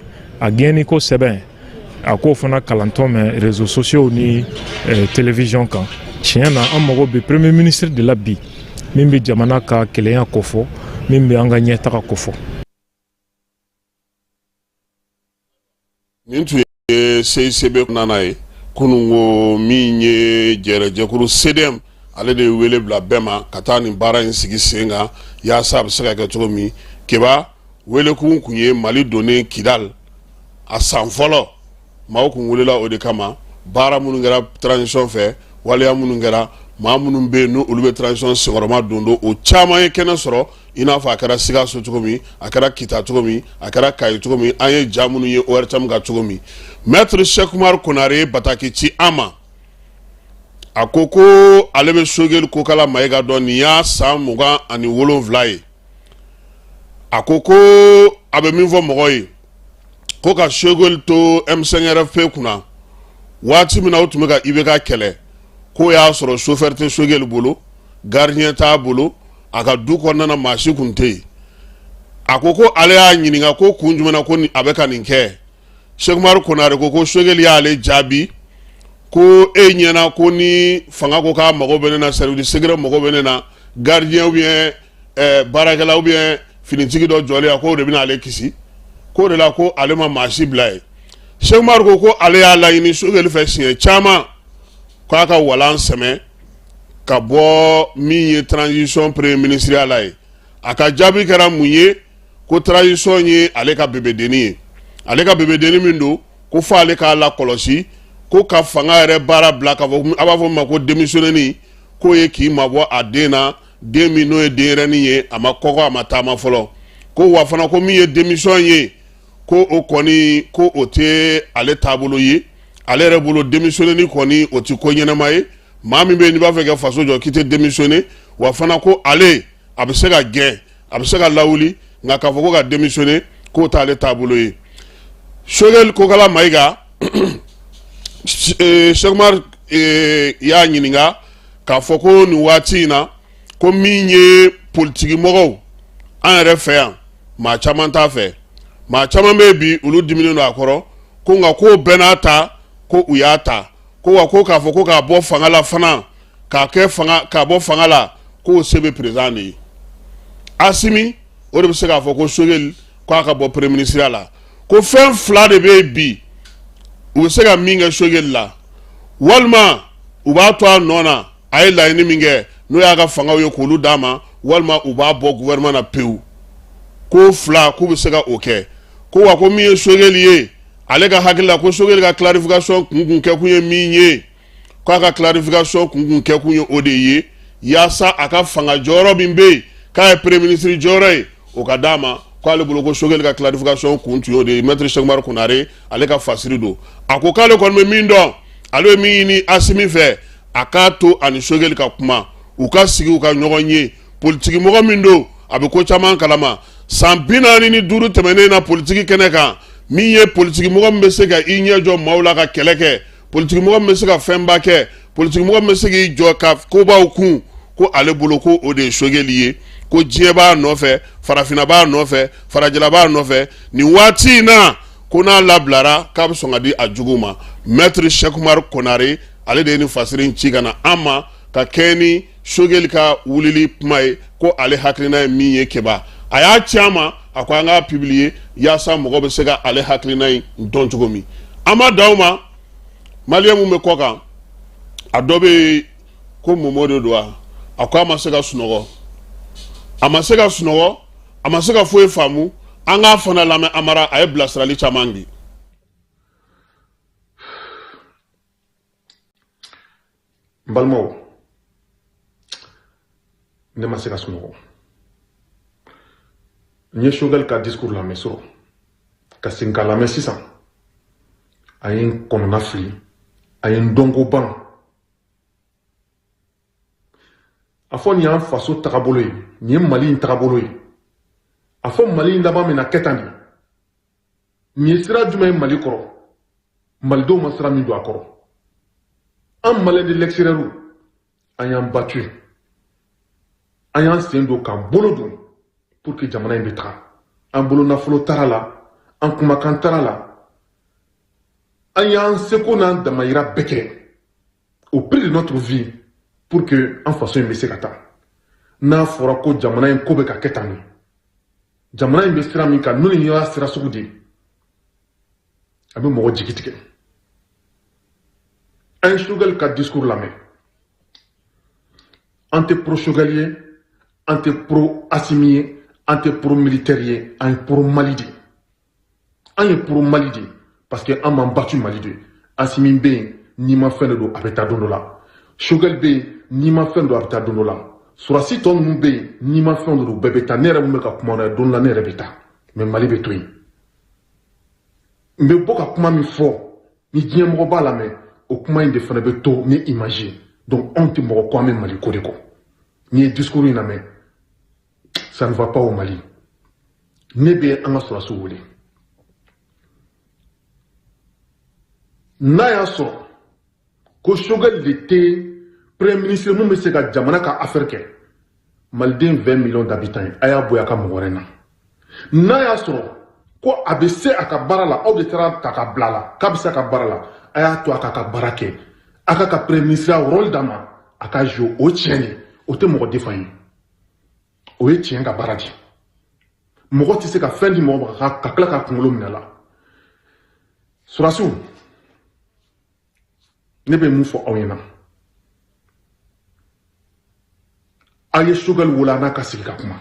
a gɛnni ko sɛbɛn, a k'o fana kalantɔ mɛn réseaux sociaux ni télévision kan. Tiɲɛ na, an mago bɛ premier ministre de la bi, min bɛ jamana ka kelenya kofɔ, min bɛ an ka ɲɛtaga kofɔ. Nin tun ye CICB nana ye kununko min ye jɛrɛjɛkuru CDM, ale de ye wele bila bɛɛ ma ka taa nin baara in sigi sen kan, yaasa a bɛ se ka kɛ cogo min. Keba welekun kun ye Mali donnen Kidal a san fɔlɔ, maaw kun welela o de kama. Baara minnu kɛra transition fɛ, waleya minnu kɛra, maa minnu bɛ yen n'olu bɛ transition senkɔrɔma don don, o caman ye kɛnɛ sɔrɔ, i n'a fɔ a kɛra Sikaso cogo min, a kɛra Kita cogo min, a kɛra Kayi cogo min, an ye ja minnu ye ORTM kan cogo min. Maître Cheick Oumar Konare ye bataki ci an ma. A ko ko ale bɛ Sogɛli Kokala Mayiga dɔn, nin y'a san 27 ye. A ko ko a bɛ min fɔ mɔgɔ ye, ko ka Sogɛli to M5RFP kunna waati min na u tun bɛ ka IBK kɛlɛ, k'o y'a sɔrɔ chauffeur tɛ Sogɛli bolo, gardien t'a bolo, a ka du kɔnɔna na maa si kun tɛ yen. A ko ko ale y'a ɲininka ko kun jumɛn na ko a bɛ ka nin kɛ. Sɛkumaru Konare ko ko Sogɛli y'ale jaabi ko e ɲɛna ko ni fanga ko k'a mago bɛ ne na, service secret mago bɛ ne na, gardien ou bien baarakɛla ou bien finitigi dɔ jɔlen, a k'o de bɛna ale kisi, k'o de la ko ale ma maa si bila yen. Sɛkumaru ko ko ale y'a laɲini Sogɛli fɛ siɲɛ caman k'a ka walan sɛmɛ ka bɔ min ye transition premier ministre la ye. A ka jaabi kɛra mun ye? Ko transition ye ale ka bebedennin ye, ale ka bebedennin min don, ko fo ale k'a lakɔlɔsi, ko ka fanga yɛrɛ baara bila, k'a fɔ a b'a fɔ min ma ko démissionner, k'o ye k'i mabɔ a den na, den min n'o ye denyɛrɛnin ye, a ma kɔgɔ, a ma taama fɔlɔ. Ko wa fana ko min ye démission ye, ko o kɔni ko o tɛ ale taabolo ye. Ale yɛrɛ bolo, démissionner kɔni, o tɛ ko ɲɛnama ye. Maa min bɛ yen n'i b'a fɛ ka faso jɔ, k'i tɛ démissionner. Wa fana ko ale a bɛ se ka gɛn, a bɛ se ka lawuli, nka k'a fɔ ko ka démissionner, k'o t'ale taabolo ye. Sogɛli Kokala Mayiga, Sɛkumaru y'a ɲininka k'a fɔ ko nin waati in na, ko min ye politiki mɔgɔw an yɛrɛ fɛ yan, maa caman t'a fɛ, maa caman bɛ bi, olu diminen don a kɔrɔ, ko nka k'o bɛɛ n'a ta, ko u y'a ta, ko wa ko k'a fɔ ko k'a bɔ fanga la fana, k'a kɛ fanga k'a bɔ fanga la, k'o se bɛ président de ye, Asimi, o de bɛ se k'a fɔ ko Sogɛli k'a ka bɔ premier ministre la. Ko fɛn fila de bɛ yen bi u bɛ se ka min kɛ Sogɛli la: walima u b'a to a nɔ na, a ye laɲini min kɛ, n'o y'a ka fangaw ye, k'olu d'a ma, walima u b'a bɔ gouvernement na pewu. Ko fila, k'u bɛ se ka o kɛ. Ko wa ko min ye Sogɛli ye, ale ka hakili la, ko Sogɛli ka clarification kun kɛkun ye min ye, k'a ka clarification kun kɛkun ye o de ye yaasa a ka fanga jɔyɔrɔ min bɛ yen, k'a ye premier ministre jɔyɔrɔ ye, o ka d'a ma. K'ale bolo, ko Sogɛli ka clarification kun tun y'o de ye. Maître Sɛkumaru Konare, ale ka fasiri don. A ko k'ale kɔni bɛ min dɔn, ale bɛ min ɲini Asimi fɛ, a k'a to ani Sogɛli ka kuma, u ka sigi, u ka ɲɔgɔn ye. Politiki mɔgɔ min don, a bɛ ko caman kalama. San 45 tɛmɛnen na politiki kɛnɛ kan, min ye politiki mɔgɔ min bɛ se ka i ɲɛ jɔ maaw la ka kɛlɛ kɛ, politiki mɔgɔ min bɛ se ka fɛnba kɛ, politiki mɔgɔ min bɛ se k'i jɔ ka kobaw kun, ko ale bolo, ko o de ye Sogɛli ye. Ko diɲɛ b'a nɔfɛ, farafinna b'a nɔfɛ, farajɛla b'a nɔfɛ nin waati in na, ko n'a labilara, k'a bɛ sɔn ka di a juguw ma. Maître Sɛkumaru Konare, ale de ye nin fasiri in ci ka na an ma ka kɛɲɛ ni Sogɛli ka wulili kuma ye, ko ale hakilina ye min ye. Keba a y'a ci an ma, a ko an k'a publier yaasa mɔgɔ bɛ se ka ale hakilina in dɔn cogo min. An ma dan o ma, maliyɛn mun bɛ kɔ kan, a dɔ bɛ yen ko Momo de don wa, a ko a ma se ka sunɔgɔ, a ma se ka sunɔgɔ, a ma se ka foyi faamu. An k'a fana lamɛn. Amara, a ye bilasirali caman di. N balimaw, ne ma se ka sunɔgɔ. N ye Choguel ka discours lamɛn sɔrɔ ka segin k'a lamɛn sisan. A ye n kɔnɔna fili, a ye n dɔnko ban. A fɔ nin y'an faso tagabolo ye, nin ye Mali in tagabolo ye. A fɔ Mali in laban bɛna kɛ tan de. Nin ye sira jumɛn ye Mali kɔrɔ, malidenw ma sira min don a kɔrɔ? An Malien de l'extérieur, an y'an battu, an y'an sen don k'an bolo don pour que jamana in bɛ taga. An bolo nafolo taara la, an kumakan taara la, an y'an seko n'an damayira bɛɛ kɛ au prix de notre vie pour que an faso in bɛ se ka taa. N'a fɔra ko jamana in ko bɛ ka kɛ tan de, jamana in bɛ sira min kan, n'o y'a sira sugu de ye, a bɛ mɔgɔ jigi tigɛ. An ye Choguel ka discours lamɛn. An tɛ pro Choguel ye, an tɛ pro Assimi ye, an tɛ pro militaire ye, an ye pro Mali de ye. An ye pro Mali de ye parce que an m'an battu Mali de ye. Assimi bɛ yen, n'i ma fɛn de don, a bɛ taa don dɔ la. Choguel bɛ yen, n'i ma fɛn don, a bɛ taa don dɔ la. Surasi tɔ ninnu bɛ yen, n'i ma fɛn don, u bɛɛ bɛ taa. Ne yɛrɛ mun bɛ ka kuma la, don dɔ la ne yɛrɛ bɛ taa, mais Mali bɛ to yen. N bɛ bɔ ka kuma min fɔ, ni diɲɛ mɔgɔ b'a lamɛn, o kuma in de fana bɛ to ni image ye. Donc anw tɛ mɔgɔ kɔ, an bɛ Mali ko de kɔ. N'i ye discours in lamɛn, ça ne va pas au Mali. Ne bɛ an ka sɔrɔdasiw wele, n'a y'a sɔrɔ ko Choguel de tɛ premier ministre mun bɛ se ka jamana ka affaire kɛ, maliden 20 millions d'habitants ye, a y'a bɔ a ka mɔgɔ wɛrɛ na. N'a y'a sɔrɔ ko a bɛ se a ka baara la, aw de taara ta ka bila a la k'a bɛ se a ka baara la, a y'a to a k'a ka baara kɛ, a k'a ka premier ministre rôle d'a ma, a ka jouer. O tiɲɛ de, o tɛ mɔgɔ défend ye, o ye tiɲɛ ka baara di. Mɔgɔ tɛ se ka fɛn di mɔgɔ ma ka tila ka kunkolo minɛ la. Sɔrɔdasiw, ne bɛ mun fɔ aw ɲɛna? Aw ye Choguel wele, a n'a ka sigi ka kuma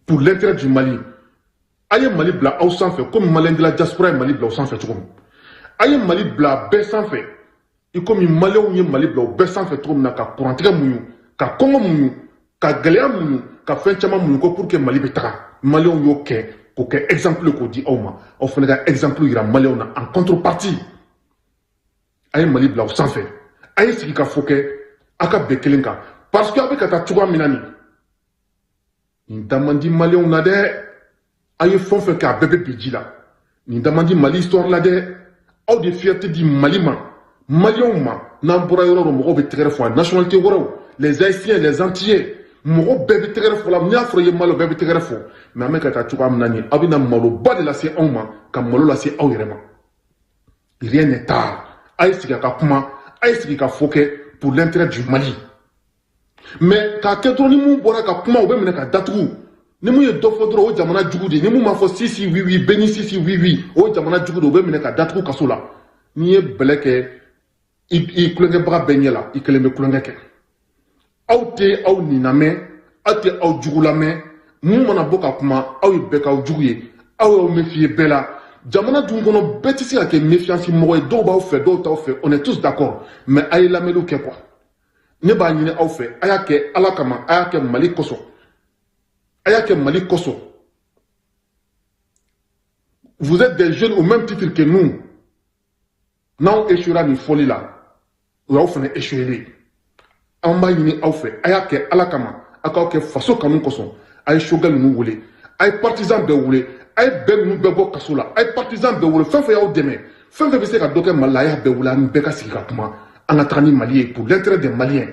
pour l'intérêt du Mali. A ye Mali bila aw sanfɛ komi malien de la diaspora ye Mali bila aw sanfɛ cogo min. A ye Mali bila bɛɛ sanfɛ i komi maliyɛnw ye Mali bila u bɛɛ sanfɛ cogo min na, ka kurantigɛ muɲu, ka kɔngɔ muɲu, ka gɛlɛya muɲu, ka fɛn caman muɲu ko pour que Mali bɛ taga. Maliyɛnw y'o kɛ k'o kɛ exemple k'o di aw ma, aw fana ka exemple yira maliyɛnw na en contrepartie. A ye Mali bila aw sanfɛ, a ye sigi ka fɔ kɛ a ka bɛn kelen kan, parce que a bɛ ka taa cogoya min na nin, nin da man di maliyɛnw na dɛ. A ye fɛn o fɛn kɛ, a bɛɛ bɛ bin ji la. Nin da man di Mali histoire la dɛ. Aw de fierté di Mali ma, maliyɛnw ma. N'an bɔra yɔrɔ o yɔrɔ, mɔgɔw bɛ tɛgɛrɛ fɔ, a nationalité wɛrɛw, les haïtiens, les antillais, mɔgɔ bɛɛ bɛ tɛgɛrɛ fɔ la. N'i y'a fɔra i ye maliyɛn, bɛɛ bɛ tɛgɛrɛ fɔ. Mais an bɛ ka taa cogoya min na nin, aw bɛna maloba de lase anw ma, ka malo lase aw yɛrɛ ma. Rien n'est tard. A ye sigi a ka kuma, a ye sigi ka fɔ kɛ pour l'intérêt du Mali. Mais k'a kɛ dɔrɔn, ni mun bɔra ka kuma, u bɛ minɛ ka datugu. Ni mun ye dɔ fɔ dɔrɔn, o jamana jugu de. Ni mun m'a fɔ si si oui oui, bɛɛ ni si si oui oui, o jamana jugu de, u bɛ minɛ ka datugu kaso la. N'i ye bɛlɛ kɛ i tulonkɛbaga bɛɛ ɲɛ la, i kelen bɛ tulonkɛ kɛ. Aw tɛ aw nin lamɛn, aw tɛ aw jugu lamɛn. Mun mana bɔ ka kuma, aw ye bɛɛ k'aw jugu ye, aw y'aw méfier bɛɛ la. Jamana dun kɔnɔ, bɛɛ tɛ se ka kɛ méfiance mɔgɔ ye. Dɔw b'aw fɛ, dɔw t'aw fɛ, on est tous d'accord, mais a ye lamɛnniw kɛ quoi. Ne b'a ɲini aw fɛ, a y'a kɛ Ala kama, a y'a kɛ Mali kosɔn, a y'a kɛ Mali kosɔn. Vous êtes des jeunes au même titre que nous. N'anw échouera nin fɔli la, o y'aw fana échoué. An b'a ɲini aw fɛ, a y'a kɛ Ala kama, a k'aw kɛ faso kanu kosɔn. A ye Choguel ninnu wele, a ye partisan bɛɛ wele, a ye bɛɛ ninnu bɛɛ bɔ kaso la, a ye partisan bɛɛ wele, fɛn fɛn y'aw dɛmɛ, fɛn fɛn bɛ se ka dɔ kɛ Mali la, a y'a bɛɛ wele, an bɛɛ ka sigi ka kuma, an ka taga ni Mali ye pour l'intérêt des Maliens.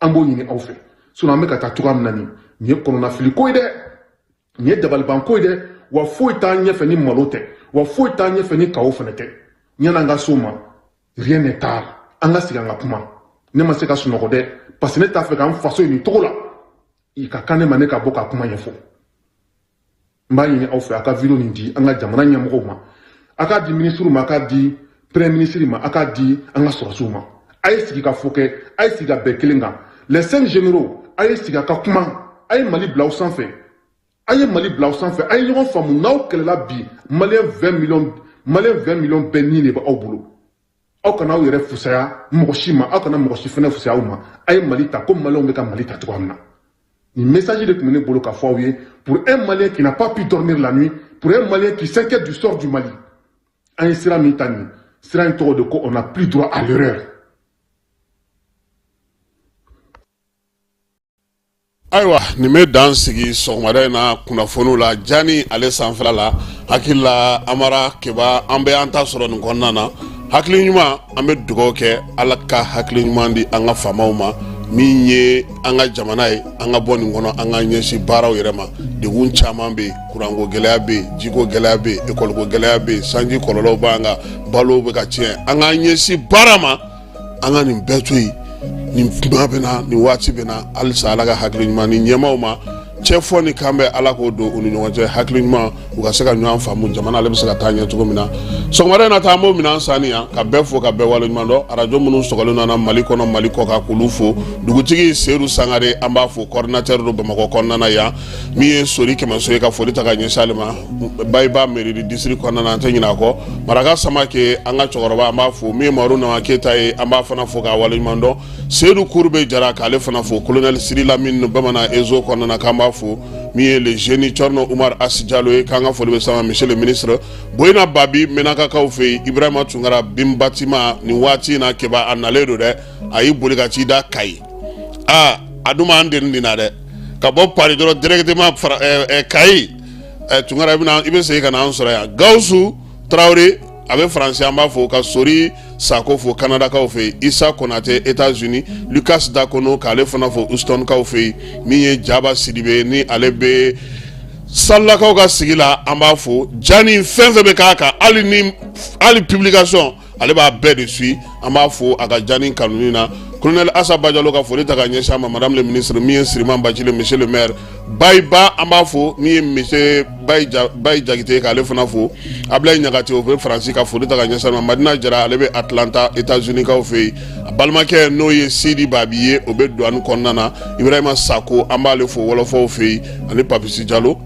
An b'o ɲini aw fɛ. Sinon an bɛ ka taa cogoya min na nin, nin ye kɔnɔnafili ko ye dɛ, nin ye dabaliban ko ye dɛ. Wa foyi t'an ɲɛfɛ ni malo tɛ, wa foyi t'an ɲɛfɛ ni kawo fana tɛ. Yan'an ka s'o ma, rien n'est tard, an ka sigi an ka kuma. Ne ma se ka sunɔgɔ dɛ, parce que ne t'a fɛ k'an faso ye nin cogo la. I ka kan ne ma, ne ka bɔ ka kuma ɲɛfɔ. N b'a ɲini aw fɛ, a ka video nin di an ka jamana ɲɛmɔgɔw ma, a k'a di minisiriw ma, a k'a di premier ministre ma, a k'a di an ka sɔrɔdasiw ma. A ye sigi ka fɔ kɛ, a ye sigi ka bɛn kelen kan. Les 5 généraux, a ye sigi a ka kuma, a ye Mali bila aw sanfɛ, a ye Mali bila aw sanfɛ, a ye ɲɔgɔn faamu. N'aw kɛlɛla bi, maliyɛn 20 millions, maliyɛn 20 millions bɛɛ ni de bɛ aw bolo. Aw kana aw yɛrɛ fusaya mɔgɔ si ma, aw kana mɔgɔ si fɛnɛ fusaya aw ma. A ye Mali ta komi maliyɛnw bɛ ka Mali ta cogoya min na. Nin message de tun bɛ ne bolo ka fɔ aw ye, pour un Malien qui n'a pas pu dormir la nuit, pour un Malien qui s'inquiète du sort du Mali. An ye sira min ta nin, sira in tɔgɔ de ko on n'a plus droit à l'erreur. Ayiwa, nin bɛ dan sigi sɔgɔmada in na kunnafoniw la jani ale sanfɛla la. Hakili la Amara Keba, an bɛ an ta sɔrɔ nin kɔnɔna na. Hakili ɲuman, an bɛ dugawu kɛ Ala ka hakili ɲuman di an ka faamaw ma, min ye an ka jamana ye, an ka bɔ nin kɔnɔ, an ka ɲɛsin baaraw yɛrɛ ma. Degun caman bɛ yen, kuranko gɛlɛya bɛ yen, jiko gɛlɛya bɛ yen, ekɔliko gɛlɛya bɛ yen, sanji kɔlɔlɔw b'an kan, balow bɛ ka tiɲɛ. An k'an ɲɛsin baara ma, an ka nin bɛɛ to yen. Nin kuma bɛ na, nin waati bɛ na. Halisa Ala ka hakili ɲuman ni ɲɛmaaw ma, cɛ fɔ ni kan bɛ, Ala k'o don u ni ɲɔgɔn cɛ, hakili ɲuman, u ka se ka ɲɔgɔn faamu, jamana ale bɛ se ka taa ɲɛ cogo min na. Sɔgɔmada in na ta, an b'o minɛn sanni yan ka bɛɛ fo, ka bɛɛ waleɲuman dɔn. Arajo minnu sɔgɔlen nana Mali kɔnɔ, Mali kɔkan, k'olu fo. Dugutigi Seyidu Sangare, an b'a fo, coordinateur don Bamakɔ kɔnɔna na yan. Min ye Sori Kɛmɛso ye, ka foli ta ka ɲɛsin ale ma, Bayiba mairie district kɔnɔna na, an tɛ ɲinɛ a kɔ. Maraka Samake, an ka cɛkɔrɔba, an b'a fo. Min ye Maru Nama Keyita ye, an b'a fana fo k'a waleɲuman dɔn. Seyidu Kurube Jara, k'ale fana fo. Colonel Siri Lamine, Bamanan Ezo kɔnɔna na, k'an b'a fo. Min ye le jeune Thierno Oumar As Diallo ye, k'an ka foli bɛ s'a ma, monsieur le ministre. Boyina Babi Menakakaw fɛ yen, Ibrahima Tunkara Binbatima, nin waati in na Keba a nalen don dɛ, a y'i boli ka t'i da Kayi. Aa, a dun b'an deni nin na dɛ, ka bɔ Paris dɔrɔn directement fara Kayi. Tunkara, i bɛna i bɛ segin ka na an sɔrɔ yan. Gawusu Tarawele, a bɛ Faransi, an b'a fo. Ka Sori Sako fo Kanadakaw fɛ yen, Isa Konate États-Unis, Lucas Dakono k'ale fana fo Houstonkaw fɛ yen. Min ye Jaba Sidibe ni ale bɛ Salakaw ka sigi la, an b'a fo. Jani fɛn fɛn bɛ k'a kan, hali ni hali publication, ale b'a bɛɛ de suit, an b'a fo a ka jani kanuni na. Colonel Asa Bajalo ka foli ta ka ɲɛsin a ma, madame le ministre. Min ye Siriman Bacile, monsieur le maire Bayiba, an b'a fo. Min ye monsieur Bayi Jakite, k'ale fana fo. Ablaye Ɲagate, o bɛ Faransi, ka foli ta ka ɲɛsin a ma. Madina Jara, ale bɛ Atlanta États-Unis kaw fɛ yen. A balimakɛ n'o ye Sidi Babi ye, o bɛ douane kɔnɔna na. Ibrahima Sako, an b'ale fo wɔlɔfɔw fɛ yen, ani Papisi Jalo.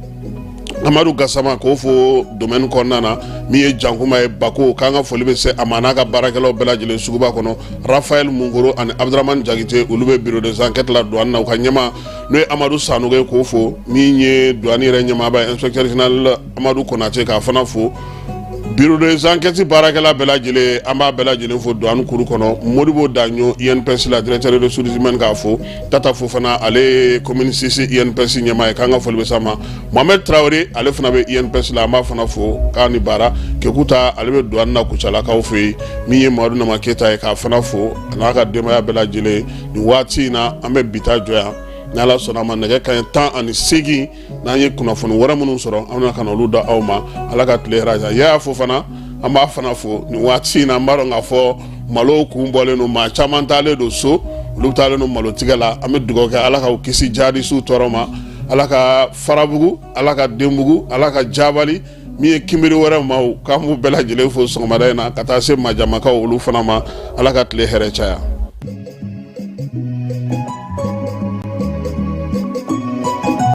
Amadu Gasama, k'o fo domaine kɔnɔna na. Min ye Jankuma ye Bako, k'an ka foli bɛ se a ma n'a ka baarakɛlaw bɛɛ lajɛlen suguba kɔnɔ. Rafael Munkoro ani Abdramane Jakite, olu bɛ bureau des enquêtes la douane na, u ka ɲɛmaa n'o ye Amadu Sanogo ye, k'o fo. Min ye douane yɛrɛ ɲɛmaaba ye, inspecteur général Amadu Konate, k'a fana fo. Bureau des enquêtes baarakɛla bɛɛ lajɛlen, an b'a bɛɛ lajɛlen fo douane kuru kɔnɔ. Modibo Daɲo, INPS la, directeur des ressources humaines, k'a fo. Tata Fofana, ale ye commune 6 INPS ɲɛmaa ye, k'an ka foli bɛ s'a ma. Mohamed Traoré, ale fana bɛ INPS la, an b'a fana fo k'a ni baara. Kekuta, ale bɛ douane na Kucalakaw fɛ yen. Min ye Mamadu Nama Keyita ye, k'a fana fo a n'a ka denbaya bɛɛ lajɛlen. Nin waati in na, an bɛ bi ta jɔ yan. N'Ala sɔnna a ma, nɛgɛ kanɲɛ 18, n'an ye kunnafoni wɛrɛ minnu sɔrɔ, an bɛna ka na olu da aw ma. Ala ka tile hɛrɛ. Yaya Fofana, an b'a fana fo nin waati in na. An b'a dɔn k'a fɔ malo kun bɔlen don, maa caman taalen don so, olu taalen don malotigɛ la. An bɛ dugawu kɛ, Ala k'aw kisi jadisiw tɔɔrɔ ma, Ala ka farabugu, Ala ka denbugu, Ala ka jabali. Min ye kinbiri wɛrɛ maaw, k'an b'u bɛɛ lajɛlen fo sɔgɔmada in na, ka taa se majamakaw olu fana ma. Ala ka tile hɛrɛ caya.